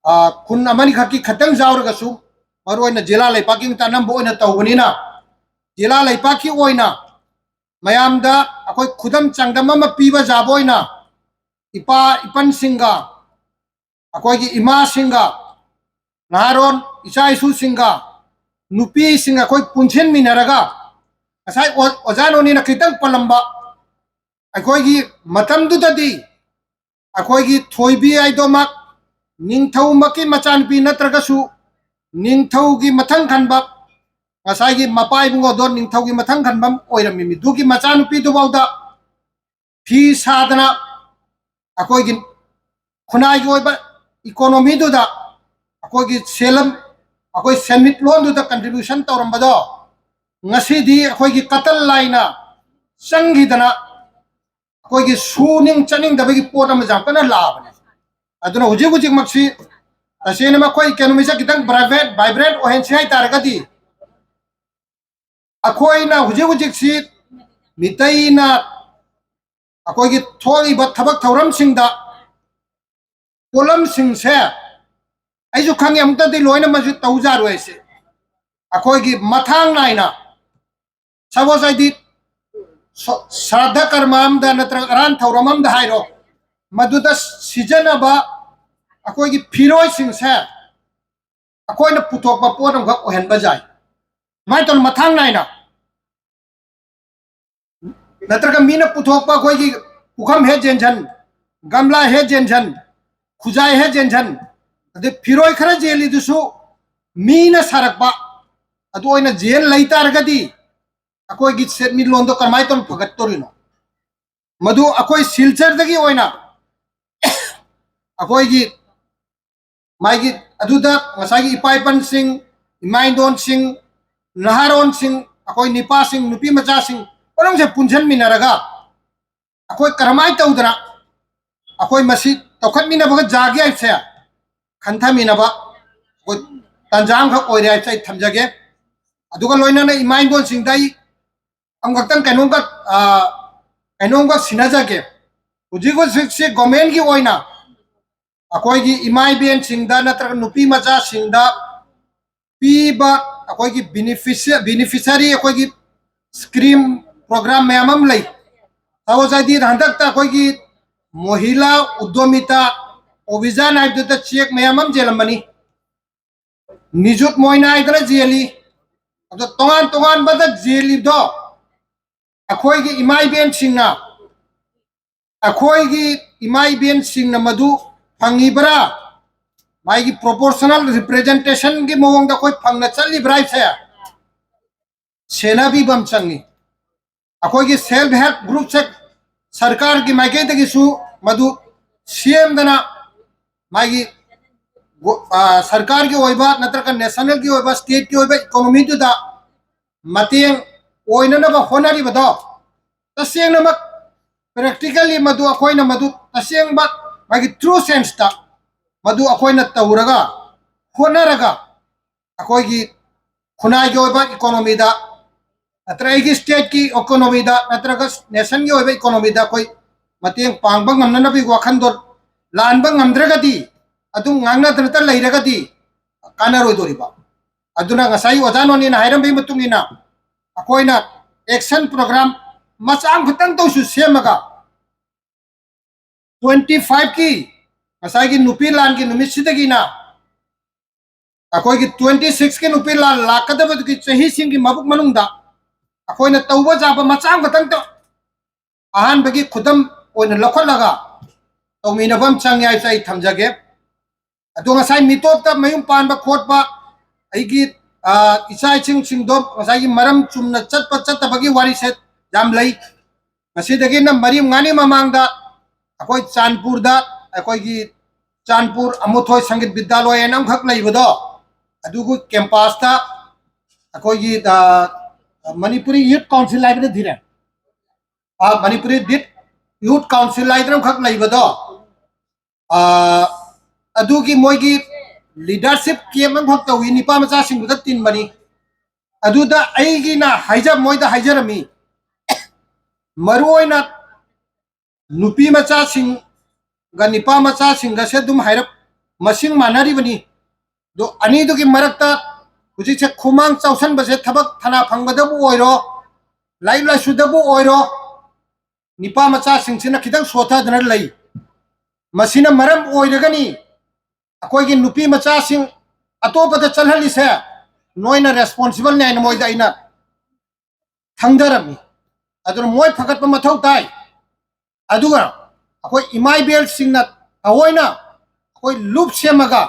ꯑ, ꯈꯨꯟ ꯑꯃꯅꯤꯈꯛꯀꯤ ꯈꯛꯇꯪ ꯌꯥꯎꯔꯒꯁꯨ, ꯃꯔꯨꯑꯣꯏꯅ ꯖꯤꯂꯥ ꯂꯩꯕꯥꯛꯀꯤ ꯑꯅꯝꯕ ꯑꯣꯏꯅ ꯇꯧꯕꯅꯤꯅ, ꯖꯤꯂꯥ ꯂꯩꯕꯥꯛꯀꯤ ꯑꯣꯏꯅ ꯃꯌꯥꯝꯗ ꯑꯩꯈꯣꯏ ꯈꯨꯗꯝ ꯆꯥꯡꯗꯝ ꯑꯃ ꯄꯤꯕ ꯌꯥꯕ ꯑꯣꯏꯅ ꯏꯄꯥ ꯏꯄꯟꯁꯤꯡꯒ, ꯑꯩꯈꯣꯏꯒꯤ ꯏꯃꯥꯁꯤꯡꯒ, ꯅꯍꯥꯔꯣꯟ ꯏꯆꯥ ꯏꯁꯨꯁꯤꯡꯒ, ꯅꯨꯄꯤꯁꯤꯡ ꯑꯩꯈꯣꯏ ꯄꯨꯟꯁꯤꯟꯃꯤꯟꯅꯔꯒ, ꯉꯁꯥꯏ ꯑꯣ-, ꯑꯣꯖꯥ ꯅꯣꯅꯤꯅ ꯈꯤꯇꯪ ꯄꯜꯂꯝꯕ, ꯑꯩꯈꯣꯏꯒꯤ ꯃꯇꯝꯗꯨꯗꯗꯤ ꯑꯩꯈꯣꯏꯒꯤ ꯊꯣꯏꯕꯤ ꯍꯥꯏꯗꯣꯃꯛ ꯅꯤꯡꯊꯧꯃꯛꯀꯤ ꯃꯆꯥꯅꯨꯄꯤ ꯅꯠꯇ꯭ꯔꯒꯁꯨ ꯅꯤꯡꯊꯧꯒꯤ ꯃꯊꯪ ꯈꯟꯕ, ꯉꯁꯥꯏꯒꯤ ꯃꯄꯥ ꯏꯕꯨꯡꯉꯣꯗꯣ ꯅꯤꯡꯊꯧꯒꯤ ꯃꯊꯪ ꯈꯟꯕ ꯑꯣꯏꯔꯝꯃꯤ꯫ ꯃꯤꯗꯨꯒꯤ ꯃꯆꯥꯅꯨꯄꯤꯗꯨꯐꯥꯎꯗ ꯐꯤ ꯁꯥꯗꯅ ꯑꯩꯈꯣꯏꯒꯤ ꯈꯨꯟꯅꯥꯏꯒꯤ ꯑꯣꯏꯕ ꯏꯀꯣꯅꯣꯃꯤꯗꯨꯗ ꯑꯩꯈꯣꯏꯒꯤ ꯁꯦꯜ-, ꯑꯩꯈꯣꯏ ꯁꯦꯟꯃꯤꯠꯂꯣꯟꯗꯨꯗ ꯀꯟꯇ꯭ꯔꯤꯕ꯭ꯌꯨꯁꯟ ꯇꯧꯔꯝꯕꯗꯣ ꯉꯁꯤꯗꯤ ꯑꯩꯈꯣꯏꯒꯤ ꯀꯇꯜ ꯂꯥꯏꯅ ꯆꯪꯈꯤꯗꯅ ꯑꯩꯈꯣꯏꯒꯤ ꯁꯨꯅꯤꯡ ꯆꯠꯅꯤꯡꯗꯕꯒꯤ ꯄꯣꯠ ꯑꯃ ꯌꯥꯝ ꯀꯟꯅ ꯂꯥꯛꯑꯕꯅꯤ꯫ ꯑꯗꯨꯅ ꯍꯧꯖꯤꯛ ꯍꯧꯖꯤꯛꯃꯛꯁꯤ ꯇꯁꯦꯡꯅ ꯑꯩꯈꯣꯏ ꯏꯀꯣꯅꯣꯃꯤꯁꯦ ꯈꯤꯇꯪ ꯕ꯭ꯔꯥꯏꯕ꯭ꯔꯦꯟ, ꯚꯥꯏꯕ꯭ꯔꯦꯟ ꯑꯣꯏꯍꯟꯁꯤ ꯍꯥꯏ ꯇꯥꯔꯒꯗꯤ ꯑꯩꯈꯣꯏꯅ ꯍꯧꯖꯤꯛ ꯍꯧꯖꯤꯛꯁꯤ ꯃꯤꯇꯩꯅ ꯑꯩꯈꯣꯏꯒꯤ ꯊꯣꯛꯂꯤꯕ ꯊꯕꯛ ꯊꯧꯔꯝꯁꯤꯡꯗ ꯄꯣꯠꯂꯝꯁꯤꯡꯁꯦ ꯑꯩꯁꯨ ꯈꯪꯉꯦ, ꯑꯃꯨꯛꯇꯗꯤ ꯂꯣꯏꯅꯃꯛꯁꯨ ꯇꯧꯖꯔꯣꯏꯁꯦ꯫ ꯑꯩꯈꯣꯏꯒꯤ ꯃꯊꯥꯡ ꯅꯥꯏꯅ ꯁꯄꯣꯁ ꯍꯥꯏꯗꯤ ꯁ-, ꯁ꯭ꯔꯥꯗꯙ ꯀꯔꯃ ꯑꯝꯗ ꯅꯠꯇ꯭ꯔꯒ ꯑꯔꯥꯟ ꯊꯧꯔꯝ ꯑꯝꯗ ꯍꯥꯏꯔꯣ, ꯃꯗꯨꯗ ꯁꯤꯖꯤꯟꯅꯕ ꯑꯩꯈꯣꯏꯒꯤ ꯐꯤꯔꯣꯏꯁꯤꯡꯁꯦ ꯑꯩꯈꯣꯏꯅ ꯄꯨꯊꯣꯛꯄ ꯄꯣꯠ ꯑꯃꯈꯛ ꯑꯣꯏꯍꯟꯕ ꯌꯥꯏ꯫ ꯁꯨꯃꯥꯏꯅ ꯇꯧꯅ ꯃꯊꯥꯡ ꯅꯥꯏꯅ, ꯅꯠꯇ꯭ꯔꯒ ꯃꯤꯅ ꯄꯨꯊꯣꯛꯄ ꯑꯩꯈꯣꯏꯒꯤ ꯄꯨꯈꯝ ꯍꯦꯠ ꯖꯦꯟꯁꯟ, ꯒꯝꯂꯥ ꯍꯦꯠ ꯖꯦꯟꯁꯟ, ꯈꯨꯖꯥꯏ ꯍꯦꯠ ꯖꯦꯟꯁꯟ, ꯑꯗꯩ ꯐꯤꯔꯣꯏ ꯈꯔ ꯖꯦꯜꯂꯤꯗꯨꯁꯨ ꯃꯤꯅ ꯁꯥꯔꯛꯄ, ꯑꯗꯨ ꯑꯣꯏꯅ ꯖꯦꯜ ꯂꯩ ꯇꯥꯔꯒꯗꯤ ꯑꯩꯈꯣꯏꯒꯤ ꯁꯦꯟꯃꯤꯠꯂꯣꯟꯗꯣ ꯀꯔꯝꯍꯥꯏꯅ ꯇꯧꯅ ꯐꯒꯠꯇꯣꯔꯤꯅꯣ? ꯃꯗꯨ ꯑꯩꯈꯣꯏ ꯁꯤꯜꯆꯔꯗꯒꯤ ꯑꯣꯏꯅ ꯑꯩꯈꯣꯏꯒꯤ ꯃꯥꯒꯤ ꯑꯗꯨꯗ ꯉꯁꯥꯏꯒꯤ ꯏꯄꯥ ꯏꯄꯟꯁꯤꯡ, ꯏꯃꯥ ꯏꯟꯗꯣꯟꯁꯤꯡ, ꯅꯍꯥꯔꯣꯟꯁꯤꯡ, ꯑꯩꯈꯣꯏ ꯅꯤꯄꯥꯁꯤꯡ, ꯅꯨꯄꯤ ꯃꯆꯥꯁꯤꯡ ꯄꯨꯝꯅꯃꯛꯁꯦ ꯄꯨꯟꯁꯤꯟꯃꯤꯟꯅꯔꯒ ꯑꯩꯈꯣꯏ ꯀꯔꯝꯍꯥꯏꯅ ꯇꯧꯗꯅ ꯑꯩꯈꯣꯏ ꯃꯁꯤ ꯆꯥꯎꯈꯠꯃꯤꯟꯅꯕꯒ ꯌꯥꯒꯦ ꯍꯥꯏꯕꯁꯦ ꯈꯟꯊꯃꯤꯟꯅꯕ ꯑꯩꯈꯣꯏ ꯇꯥꯟꯖꯥ ꯑꯃꯈꯛ ꯑꯣꯏꯔꯦ ꯍꯥꯏꯕꯁꯦ ꯑꯩ ꯊꯝꯖꯒꯦ꯫ ꯑꯗꯨꯒ ꯂꯣꯏꯅꯅ ꯏꯃꯥ ꯏꯟꯗꯣꯟꯁꯤꯡꯗ ꯑꯩ ꯑꯃꯈꯛꯇꯪ ꯀꯩꯅꯣꯝꯈꯛ, ꯑ, ꯀꯩꯅꯣꯝꯈꯛ ꯁꯤꯟꯅꯖꯒꯦ꯫ ꯍꯧꯖꯤꯛ ꯍꯧꯖꯤꯛꯁꯤ ꯒꯣꯔꯃꯦꯟꯒꯤ ꯑꯣꯏꯅ ꯑꯩꯈꯣꯏꯒꯤ ꯏꯃꯥ ꯏꯕꯦꯟꯁꯤꯡꯗ ꯅꯠꯇ꯭ꯔꯒ ꯅꯨꯄꯤ ꯃꯆꯥꯁꯤꯡꯗ ꯄꯤꯕ ꯑꯩꯈꯣꯏꯒꯤ ꯕꯤꯅꯤꯐꯤꯁ-, ꯕꯤꯅꯤꯐꯤꯁꯔꯤ ꯑꯩꯈꯣꯏꯒꯤ ꯁ꯭ꯀꯤꯝ ꯄ꯭ꯔꯣꯒ꯭ꯔꯥꯝ ꯃꯌꯥꯝ ꯑꯃ ꯂꯩ꯫ ꯁꯄꯣꯁ ꯍꯥꯏꯗꯤ ꯍꯟꯗꯛꯇ ꯑꯩꯈꯣꯏꯒꯤ ꯃꯣꯍꯤꯂꯥ ꯎꯗ꯭ꯌꯣꯃꯤꯇꯥ ꯑꯣꯚꯤꯖꯥꯟ ꯍꯥꯏꯕꯗꯨꯗ ꯆꯦꯛ ꯃꯌꯥꯝ ꯑꯃ ꯆꯦꯜꯂꯝꯕꯅꯤ꯫ ꯅꯤꯖꯨꯠ ꯃꯣꯏꯅꯥ ꯍꯥꯏꯗꯅ ꯆꯦꯜꯂꯤ꯫ ꯑꯗꯣ ꯇꯣꯉꯥꯟ ꯇꯣꯉꯥꯟꯕꯗ ꯆꯦꯜꯂꯤꯗꯣ ꯑꯩꯈꯣꯏꯒꯤ ꯏꯃꯥ ꯏꯕꯦꯟꯁꯤꯡꯅ, ꯑꯩꯈꯣꯏꯒꯤ ꯏꯃꯥ ꯏꯕꯦꯟꯁꯤꯡꯅ ꯃꯗꯨ ꯐꯪꯉꯤꯕ꯭ꯔꯥ? ꯃꯥꯒꯤ ꯄ꯭ꯔꯣꯄꯣꯔꯁꯅꯦꯜ ꯔꯤꯄ꯭ꯔꯖꯦꯟꯇꯦꯁꯟꯒꯤ ꯃꯑꯣꯡꯗ ꯑꯩꯈꯣꯏ ꯐꯪꯅ ꯆꯠꯂꯤꯕ꯭ꯔꯥ ꯍꯥꯏꯁꯦ ꯁꯦꯟꯅꯕꯤꯕ ꯑꯃ ꯆꯪꯉꯤ꯫ ꯑꯩꯈꯣꯏꯒꯤ ꯁꯦꯜꯐ ꯍꯦꯜꯞ ꯒ꯭ꯔꯨꯞꯁꯦ ꯁꯔꯀꯥꯔꯒꯤ ꯃꯥꯏꯀꯩꯗꯒꯤꯁꯨ ꯃꯗꯨ ꯁꯦꯝꯗꯅ ꯃꯥꯒꯤ ꯒꯣ-, ꯑ, ꯁꯔꯀꯥꯔꯒꯤ ꯑꯣꯏꯕ ꯅꯠꯇ꯭ꯔꯒ ꯅꯦꯁꯅꯦꯜꯒꯤ ꯑꯣꯏꯕ, ꯁ꯭ꯇꯦꯠꯀꯤ ꯑꯣꯏꯕ ꯏꯀꯣꯅꯣꯃꯤꯗꯨꯗ ꯃꯇꯦꯡ ꯑꯣꯏꯅꯅꯕ ꯍꯣꯠꯅꯔꯤꯕꯗꯣ ꯇꯁꯦꯡꯅꯃꯛ ꯄ꯭ꯔꯦꯛꯇꯤꯀꯦꯜꯂꯤ ꯃꯗꯨ ꯑꯩꯈꯣꯏꯅ ꯃꯗꯨ ꯇꯁꯦꯡꯕ ꯃꯥꯒꯤ ꯇ꯭ꯔꯨ ꯁꯦꯟꯁꯇ ꯃꯗꯨ ꯑꯩꯈꯣꯏꯅ ꯇꯧꯔꯒ ꯍꯣꯠꯅꯔꯒ ꯑꯩꯈꯣꯏꯒꯤ ꯈꯨꯟꯅꯥꯏꯒꯤ ꯑꯣꯏꯕ ꯏꯀꯣꯅꯣꯃꯤꯗ ꯅꯠꯇ꯭ꯔꯒ ꯑꯩꯒꯤ ꯁ꯭ꯇꯦꯠꯀꯤ ꯏꯀꯣꯅꯣꯃꯤꯗ ꯅꯠꯇ꯭ꯔꯒ ꯅꯦꯁꯟꯒꯤ ꯑꯣꯏꯕ ꯏꯀꯣꯅꯣꯃꯤꯗ ꯑꯩꯈꯣꯏ ꯃꯇꯦꯡ ꯄꯥꯡꯕ ꯉꯝꯅꯅꯕꯒꯤ ꯋꯥꯈꯜꯗꯣ ꯂꯥꯟꯕ ꯉꯝꯗ꯭ꯔꯒꯗꯤ, ꯑꯗꯨꯝ ꯉꯥꯡꯅꯗꯅꯇ ꯂꯩꯔꯒꯗꯤ ꯀꯥꯟꯅꯔꯣꯏꯗꯣꯔꯤꯕ꯫ ꯑꯗꯨꯅ ꯉꯁꯥꯏ ꯑꯣꯖꯥ ꯅꯣꯅꯤꯅ ꯍꯥꯏꯔꯝꯕꯒꯤ ꯃꯇꯨꯡ ꯏꯟꯅ ꯑꯩꯈꯣꯏꯅ ꯑꯦꯛꯁꯟ ꯄ꯭ꯔꯣꯒ꯭ꯔꯥꯝ ꯃꯆꯥ ꯑꯃꯈꯛꯇꯪ ꯇꯧꯁꯨ ꯁꯦꯝꯃꯒ, ꯇ꯭ꯋꯦꯟꯇꯤ ꯐꯥꯏꯚꯀꯤ ꯉꯁꯥꯏꯒꯤ ꯅꯨꯄꯤ ꯂꯥꯟꯒꯤ ꯅꯨꯃꯤꯠꯁꯤꯗꯒꯤꯅ ꯑꯩꯈꯣꯏꯒꯤ ꯇ꯭ꯋꯦꯟꯇꯤ ꯁꯤꯛꯁꯀꯤ ꯅꯨꯄꯤ ꯂꯥꯟ ꯂꯥꯛꯀꯗꯕꯗꯨꯒꯤ ꯆꯍꯤꯁꯤꯡꯒꯤ ꯃꯕꯨꯛ ꯃꯅꯨꯡꯗ ꯑꯩꯈꯣꯏꯅ ꯇꯧꯕ ꯌꯥꯕ ꯃꯆꯥ ꯑꯃꯈꯛꯇꯪ ꯇꯧ-, ꯑꯍꯥꯟꯕꯒꯤ ꯈꯨꯗꯝ ꯑꯣꯏꯅ ꯂꯧꯈꯠꯂꯒ ꯇꯧꯃꯤꯟꯅꯕ ꯑꯃ ꯆꯪꯉꯦ ꯍꯥꯏꯕꯁꯦ ꯑꯩ ꯊꯝꯖꯒꯦ꯫ ꯑꯗꯣ ꯉꯁꯥꯏ ꯃꯤꯇꯣꯞꯇ ꯃꯌꯨꯝ ꯄꯥꯟꯕ ꯈꯣꯠꯄ, ꯑꯩꯒꯤ, ꯑ, ꯏꯆꯥ ꯏꯁꯤꯡꯁꯤꯡꯗꯣ ꯉꯁꯥꯏꯒꯤ ꯃꯔꯝ ꯆꯨꯝꯅ ꯆꯠꯄ ꯆꯠꯇꯕꯒꯤ ꯋꯥꯔꯤꯁꯦ ꯌꯥꯝ ꯂꯩ꯫ ꯉꯁꯤꯗꯒꯤꯅ ꯃꯔꯤ ꯃꯉꯥꯅꯤ ꯃꯃꯥꯡꯗ ꯑꯩꯈꯣꯏ ꯆꯥꯟꯄꯨꯔꯗ, ꯑꯩꯈꯣꯏꯒꯤ ꯆꯥꯟꯄꯨꯔ ꯑꯃꯨꯊꯣꯏ ꯁꯪꯒꯤꯠ ꯕꯤꯗ꯭ꯌꯥꯂꯣꯏ ꯍꯥꯏꯅ ꯑꯃꯈꯛ ꯂꯩꯕꯗꯣ, ꯑꯗꯨꯒꯤ ꯀꯦꯝꯄꯁꯇ ꯑꯩꯈꯣꯏꯒꯤ, ꯑ, ꯃꯅꯤꯄꯨꯔꯤ ꯌꯨꯠ ꯀꯥꯎꯟꯁꯤꯜ ꯍꯥꯏꯕꯅ ꯊꯤꯔꯦ, ꯑ, ꯃꯅꯤꯄꯨꯔꯤ ꯗꯤꯠ ꯌꯨꯠ ꯀꯥꯎꯟꯁꯤꯜ ꯍꯥꯏꯗꯅ ꯑꯃꯈꯛ ꯂꯩꯕꯗꯣ, ꯑ, ꯑꯗꯨꯒꯤ ꯃꯣꯏꯒꯤ ꯂꯤꯗꯔꯁꯤꯞ ꯀꯦꯝ ꯑꯃꯈꯛ ꯇꯧꯏ, ꯅꯤꯄꯥ ꯃꯆꯥꯁꯤꯡꯗꯨꯗ ꯇꯤꯟꯕꯅꯤ꯫ ꯑꯗꯨꯗ ꯑꯩꯒꯤꯅ ꯍꯥꯏꯖ-, ꯃꯣꯏꯗ ꯍꯥꯏꯖꯔꯝꯃꯤ, ꯃꯔꯨꯑꯣꯏꯅ ꯅꯨꯄꯤ ꯃꯆꯥꯁꯤꯡꯒ ꯅꯤꯄꯥ ꯃꯆꯥꯁꯤꯡꯒꯁꯦ ꯑꯗꯨꯝ ꯍꯥꯏꯔꯞ ꯃꯁꯤꯡ ꯃꯥꯟꯅꯔꯤꯕꯅꯤ꯫ ꯑꯗꯣ ꯑꯅꯤꯗꯨꯒꯤ ꯃꯔꯛꯇ ꯍꯧꯖꯤꯛꯁꯦ ꯈꯨꯃꯥꯡ ꯆꯥꯎꯁꯟꯕꯁꯦ, ꯊꯕꯛ ꯊꯅꯥ ꯐꯪꯕꯗꯕꯨ ꯑꯣꯏꯔꯣ, ꯂꯥꯏꯔꯤꯛ ꯂꯥꯏꯁꯨꯗꯕꯨ ꯑꯣꯏꯔꯣ, ꯅꯤꯄꯥ ꯃꯆꯥꯁꯤꯡꯁꯤꯅ ꯈꯤꯇꯪ ꯁꯣꯊꯗꯅ ꯂꯩ꯫ ꯃꯁꯤꯅ ꯃꯔꯝ ꯑꯣꯏꯔꯒꯅꯤ ꯑꯩꯈꯣꯏꯒꯤ ꯅꯨꯄꯤ ꯃꯆꯥꯁꯤꯡ ꯑꯇꯣꯞꯄꯗ ꯆꯠꯍꯜꯂꯤꯁꯦ꯫ ꯅꯣꯏꯅ ꯔꯦꯁꯄꯣꯟꯁꯤꯕꯜꯅꯤ ꯍꯥꯏꯅ ꯃꯣꯏꯗ ꯑꯩꯅ ꯊꯪꯗꯔꯝꯃꯤ꯫ ꯑꯗꯨꯅ ꯃꯣꯏ ꯐꯒꯠꯄ ꯃꯊꯧ ꯇꯥꯏ꯫ ꯑꯗꯨꯒ ꯑꯩꯈꯣꯏ ꯏꯃꯥ ꯏꯕꯦꯜꯁꯤꯡꯅ ꯊꯑꯣꯏꯅ ꯑꯩꯈꯣꯏ ꯂꯨꯞ ꯁꯦꯝꯃꯒ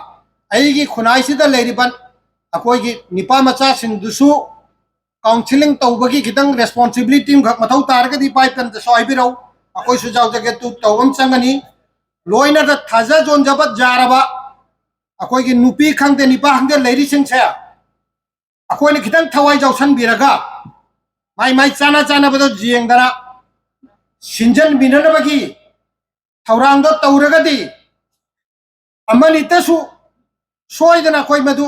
ꯑꯩꯒꯤ ꯈꯨꯟꯅꯥꯏꯁꯤꯗ ꯂꯩꯔꯤꯕ ꯑꯩꯈꯣꯏꯒꯤ ꯅꯤꯄꯥ ꯃꯆꯥꯁꯤꯡꯗꯨꯁꯨ ꯀꯥꯎꯟꯁꯤꯂꯤꯡ ꯇꯧꯕꯒꯤ ꯈꯤꯇꯪ ꯔꯦꯁꯄꯣꯟꯁꯤꯕꯤꯂꯤꯇꯤ ꯑꯃꯈꯛ ꯃꯊꯧ ꯇꯥꯔꯒꯗꯤ ꯏꯄꯥ ꯏꯄꯦꯝꯗꯁꯨ ꯍꯥꯏꯕꯤꯔꯛꯎ, ꯑꯩꯈꯣꯏꯁꯨ ꯌꯥꯎꯖꯒꯦ꯫ ꯇꯨ ꯇꯧꯕ ꯑꯃ ꯆꯪꯒꯅꯤ꯫ ꯂꯣꯏꯅꯗ ꯊꯥꯖ ꯌꯣꯟꯖꯕ ꯌꯥꯔꯕ ꯑꯩꯈꯣꯏꯒꯤ ꯅꯨꯄꯤ ꯈꯪꯗꯦ ꯅꯤꯄꯥ ꯈꯪꯗꯦ ꯂꯩꯔꯤꯁꯤꯡꯁꯦ ꯑꯩꯈꯣꯏꯅ ꯈꯤꯇꯪ ꯊꯋꯥꯏ ꯌꯥꯎꯁꯟꯕꯤꯔꯒ ꯃꯥꯏ ꯃꯥꯏ ꯆꯥꯅ ꯆꯥꯅꯕꯗ ꯌꯦꯡꯗꯅ ꯁꯤꯟꯖꯟꯕꯤꯅꯅꯕꯒꯤ ꯊꯧꯔꯥꯡꯗꯣ ꯇꯧꯔꯒꯗꯤ ꯑꯃꯅꯤꯇꯁꯨ ꯁꯣꯏꯗꯅ ꯑꯩꯈꯣꯏ ꯃꯗꯨ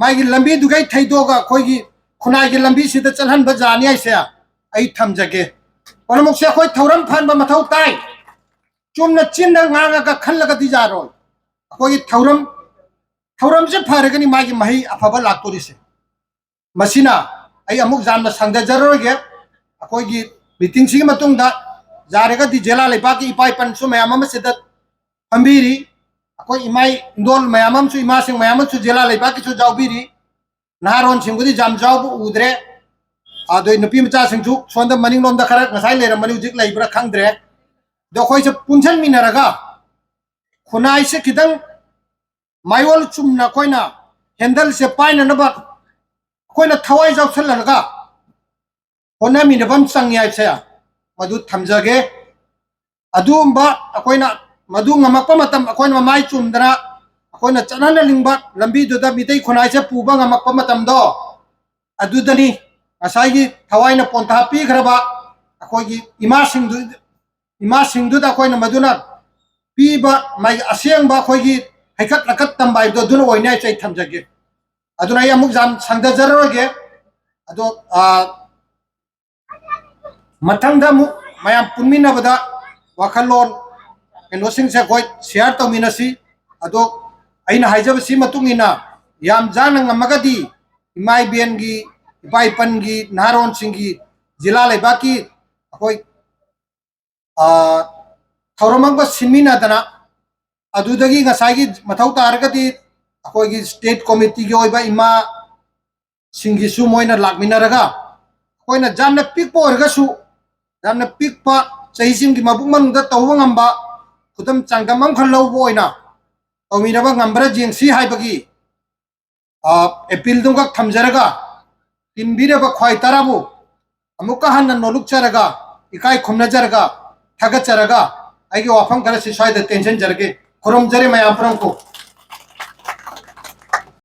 ꯃꯥꯒꯤ ꯂꯝꯕꯤꯗꯨꯒꯩ ꯊꯩꯗꯣꯛꯑꯒ ꯑꯩꯈꯣꯏꯒꯤ ꯈꯨꯟꯅꯥꯏꯒꯤ ꯂꯝꯕꯤꯁꯤꯗ ꯆꯠꯍꯟꯕ ꯌꯥꯅꯤ ꯍꯥꯏꯁꯦ ꯑꯩ ꯊꯝꯖꯒꯦ꯫ ꯄꯨꯝꯅꯃꯛꯁꯦ ꯑꯩꯈꯣꯏ ꯊꯧꯔꯝ ꯐꯍꯟꯕ ꯃꯊꯧ ꯇꯥꯏ꯫ ꯆꯨꯝꯅ ꯆꯤꯟꯗ ꯉꯥꯡꯉꯒ ꯈꯜꯂꯒꯗꯤ ꯌꯥꯔꯣꯏ꯫ ꯑꯩꯈꯣꯏꯒꯤ ꯊꯧꯔꯝ, ꯊꯧꯔꯝꯁꯦ ꯐꯔꯒꯅꯤ ꯃꯥꯒꯤ ꯃꯍꯩ ꯑꯐꯕ ꯂꯥꯛꯇꯣꯔꯤꯁꯦ꯫ ꯃꯁꯤꯅ ꯑꯩ ꯑꯃꯨꯛ ꯌꯥꯝꯅ ꯁꯥꯡꯊꯖꯔꯔꯣꯏꯒꯦ꯫ ꯑꯩꯈꯣꯏꯒꯤ ꯃꯤꯇꯤꯡꯁꯤꯒꯤ ꯃꯇꯨꯡꯗ ꯌꯥꯔꯒꯗꯤ ꯖꯤꯂꯥ ꯂꯩꯕꯥꯛꯀꯤ ꯏꯄꯥ ꯏꯄꯟꯁꯨ ꯃꯌꯥꯝ ꯑꯃ ꯁꯤꯗ ꯐꯝꯕꯤꯔꯤ꯫ ꯑꯩꯈꯣꯏ ꯏꯃꯥ ꯏꯟꯗꯣꯜ ꯃꯌꯥꯝ ꯑꯃꯁꯨ, ꯏꯃꯥꯁꯤꯡ ꯃꯌꯥꯝ ꯑꯃꯁꯨ ꯖꯤꯂꯥ ꯂꯩꯕꯥꯛꯀꯤꯁꯨ ꯌꯥꯎꯕꯤꯔꯤ꯫ ꯅꯍꯥꯔꯣꯟꯁꯤꯡꯕꯨꯗꯤ ꯌꯥꯝ ꯌꯥꯎꯕ ꯎꯗ꯭ꯔꯦ꯫ ꯑꯗꯩ ꯅꯨꯄꯤ ꯃꯆꯥꯁꯤꯡꯁꯨ ꯁꯣꯝꯗ ꯃꯅꯤꯡꯂꯣꯝꯗ ꯈꯔ ꯉꯁꯥꯏ ꯂꯩꯔꯝꯕꯅꯤ, ꯍꯧꯖꯤꯛ ꯂꯩꯕ꯭ꯔꯥ ꯈꯪꯗ꯭ꯔꯦ꯫ ꯑꯗꯣ ꯑꯩꯈꯣꯏꯁꯦ ꯄꯨꯟꯁꯤꯟꯃꯤꯟꯅꯔꯒ ꯈꯨꯟꯅꯥꯏꯁꯦ ꯈꯤꯇꯪ ꯃꯥꯏꯑꯣꯟ ꯆꯨꯝꯅ ꯑꯩꯈꯣꯏꯅ ꯍꯦꯟꯗꯜꯁꯦ ꯄꯥꯏꯅꯅꯕ ꯑꯩꯈꯣꯏꯅ ꯊꯋꯥꯏ ꯌꯥꯎꯁꯜꯍꯜꯂꯒ ꯍꯣꯠꯅꯃꯤꯟꯅꯕ ꯑꯃ ꯆꯪꯉꯤ ꯍꯥꯏꯕꯁꯦ ꯃꯗꯨ ꯊꯝꯖꯒꯦ꯫ ꯑꯗꯨꯒꯨꯝꯕ ꯑꯩꯈꯣꯏꯅ ꯃꯗꯨ ꯉꯝꯃꯛꯄ ꯃꯇꯝ, ꯑꯩꯈꯣꯏꯅ ꯃꯃꯥꯏ ꯆꯨꯝꯗꯅ ꯑꯩꯈꯣꯏꯅ ꯆꯠꯍꯟꯅꯤꯡꯕ ꯂꯝꯕꯤꯗꯨꯗ ꯃꯤꯇꯩ ꯈꯨꯟꯅꯥꯏꯁꯦ ꯄꯨꯕ ꯉꯝꯃꯛꯄ ꯃꯇꯝꯗꯣ, ꯑꯗꯨꯗꯅꯤ ꯉꯁꯥꯏꯒꯤ ꯊꯋꯥꯏꯅ ꯄꯣꯟꯊꯥ ꯄꯤꯈ꯭ꯔꯕ ꯑꯩꯈꯣꯏꯒꯤ ꯏꯃꯥꯁꯤꯡꯗꯨ, ꯏꯃꯥꯁꯤꯡꯗꯨꯗ ꯑꯩꯈꯣꯏꯅ ꯃꯗꯨꯅ ꯄꯤꯕ ꯃꯥꯒꯤ ꯑꯁꯦꯡꯕ ꯑꯩꯈꯣꯏꯒꯤ ꯍꯩꯀꯠ ꯂꯀꯠ ꯇꯝꯕ ꯍꯥꯏꯕꯗꯣ ꯑꯗꯨꯅ ꯑꯣꯏꯅꯤ ꯍꯥꯏꯁꯦ ꯑꯩ ꯊꯝꯖꯒꯦ꯫ ꯑꯗꯨꯅ ꯑꯩ ꯑꯃꯨꯛ ꯌꯥꯝ ꯁꯥꯡꯊꯖꯔꯔꯣꯏꯒꯦ꯫ ꯑꯗꯣ, ꯑ, ꯃꯊꯪꯗ ꯑꯃꯨꯛ ꯃꯌꯥꯝ ꯄꯨꯟꯃꯤꯟꯅꯕꯗ ꯋꯥꯈꯜꯂꯣꯟ ꯀꯩꯅꯣꯁꯤꯡꯁꯦ ꯑꯩꯈꯣꯏ share ꯇꯧꯃꯤꯟꯅꯁꯤ꯫ ꯑꯗꯣ ꯑꯩꯅ ꯍꯥꯏꯖꯕꯁꯤ ꯃꯇꯨꯡ ꯏꯟꯅ ꯌꯥꯝ ꯌꯥꯡꯅ ꯉꯝꯃꯒꯗꯤ ꯏꯃꯥ ꯏꯕꯦꯟꯒꯤ, ꯏꯄꯥ ꯏꯄꯟꯒꯤ, ꯅꯍꯥꯔꯣꯟꯁꯤꯡꯒꯤ, ꯖꯤꯂꯥ ꯂꯩꯕꯥꯛꯀꯤ ꯑꯩꯈꯣꯏ, ꯑ, ꯊꯧꯔꯝ ꯑꯃꯒ ꯁꯤꯟꯃꯤꯟꯅꯗꯅ ꯑꯗꯨꯗꯒꯤ ꯉꯁꯥꯏꯒꯤ ꯃꯊꯧ ꯇꯥꯔꯒꯗꯤ ꯑꯩꯈꯣꯏꯒꯤ state committeeꯒꯤ ꯑꯣꯏꯕ ꯏꯃꯥꯁꯤꯡꯒꯤꯁꯨ ꯃꯣꯏꯅ ꯂꯥꯛꯃꯤꯟꯅꯔꯒ ꯑꯩꯈꯣꯏꯅ ꯌꯥꯝꯅ ꯄꯤꯛꯄ ꯑꯣꯏꯔꯒꯁꯨ, ꯌꯥꯝꯅ ꯄꯤꯛꯄ ꯆꯍꯤꯁꯤꯡꯒꯤ ꯃꯕꯨꯛ ꯃꯅꯨꯡꯗ ꯇꯧꯕ ꯉꯝꯕ ꯈꯨꯗꯝ ꯆꯥꯡꯗꯝ ꯑꯃꯈꯛ ꯂꯧꯕ ꯑꯣꯏꯅ ꯇꯧꯃꯤꯟꯅꯕ ꯉꯝꯕ꯭ꯔꯥ ꯌꯦꯡꯁꯤ ꯍꯥꯏꯕꯒꯤ, ꯑ, appealꯗꯨꯃꯈꯛ ꯊꯝꯖꯔꯒ, ꯇꯤꯟꯕꯤꯔꯕ ꯈ꯭ꯋꯥꯏ ꯇꯔꯥꯕꯨ ꯑꯃꯨꯛꯀ ꯍꯟꯅ ꯅꯣꯂꯨꯛꯆꯔꯒ, ꯏꯀꯥꯏ ꯈꯨꯝꯅꯖꯔꯒ, ꯊꯥꯒꯠꯆꯔꯒ ꯑꯩꯒꯤ ꯋꯥꯐꯝ ꯈꯔꯁꯤ ꯁ꯭ꯋꯥꯏꯗ ꯇꯦꯟꯁꯤꯟꯖꯔꯒꯦ꯫ ꯈꯨꯔꯨꯝꯖꯔꯤ ꯃꯌꯥꯝ ꯄꯨꯝꯅꯃꯛꯄꯨ꯫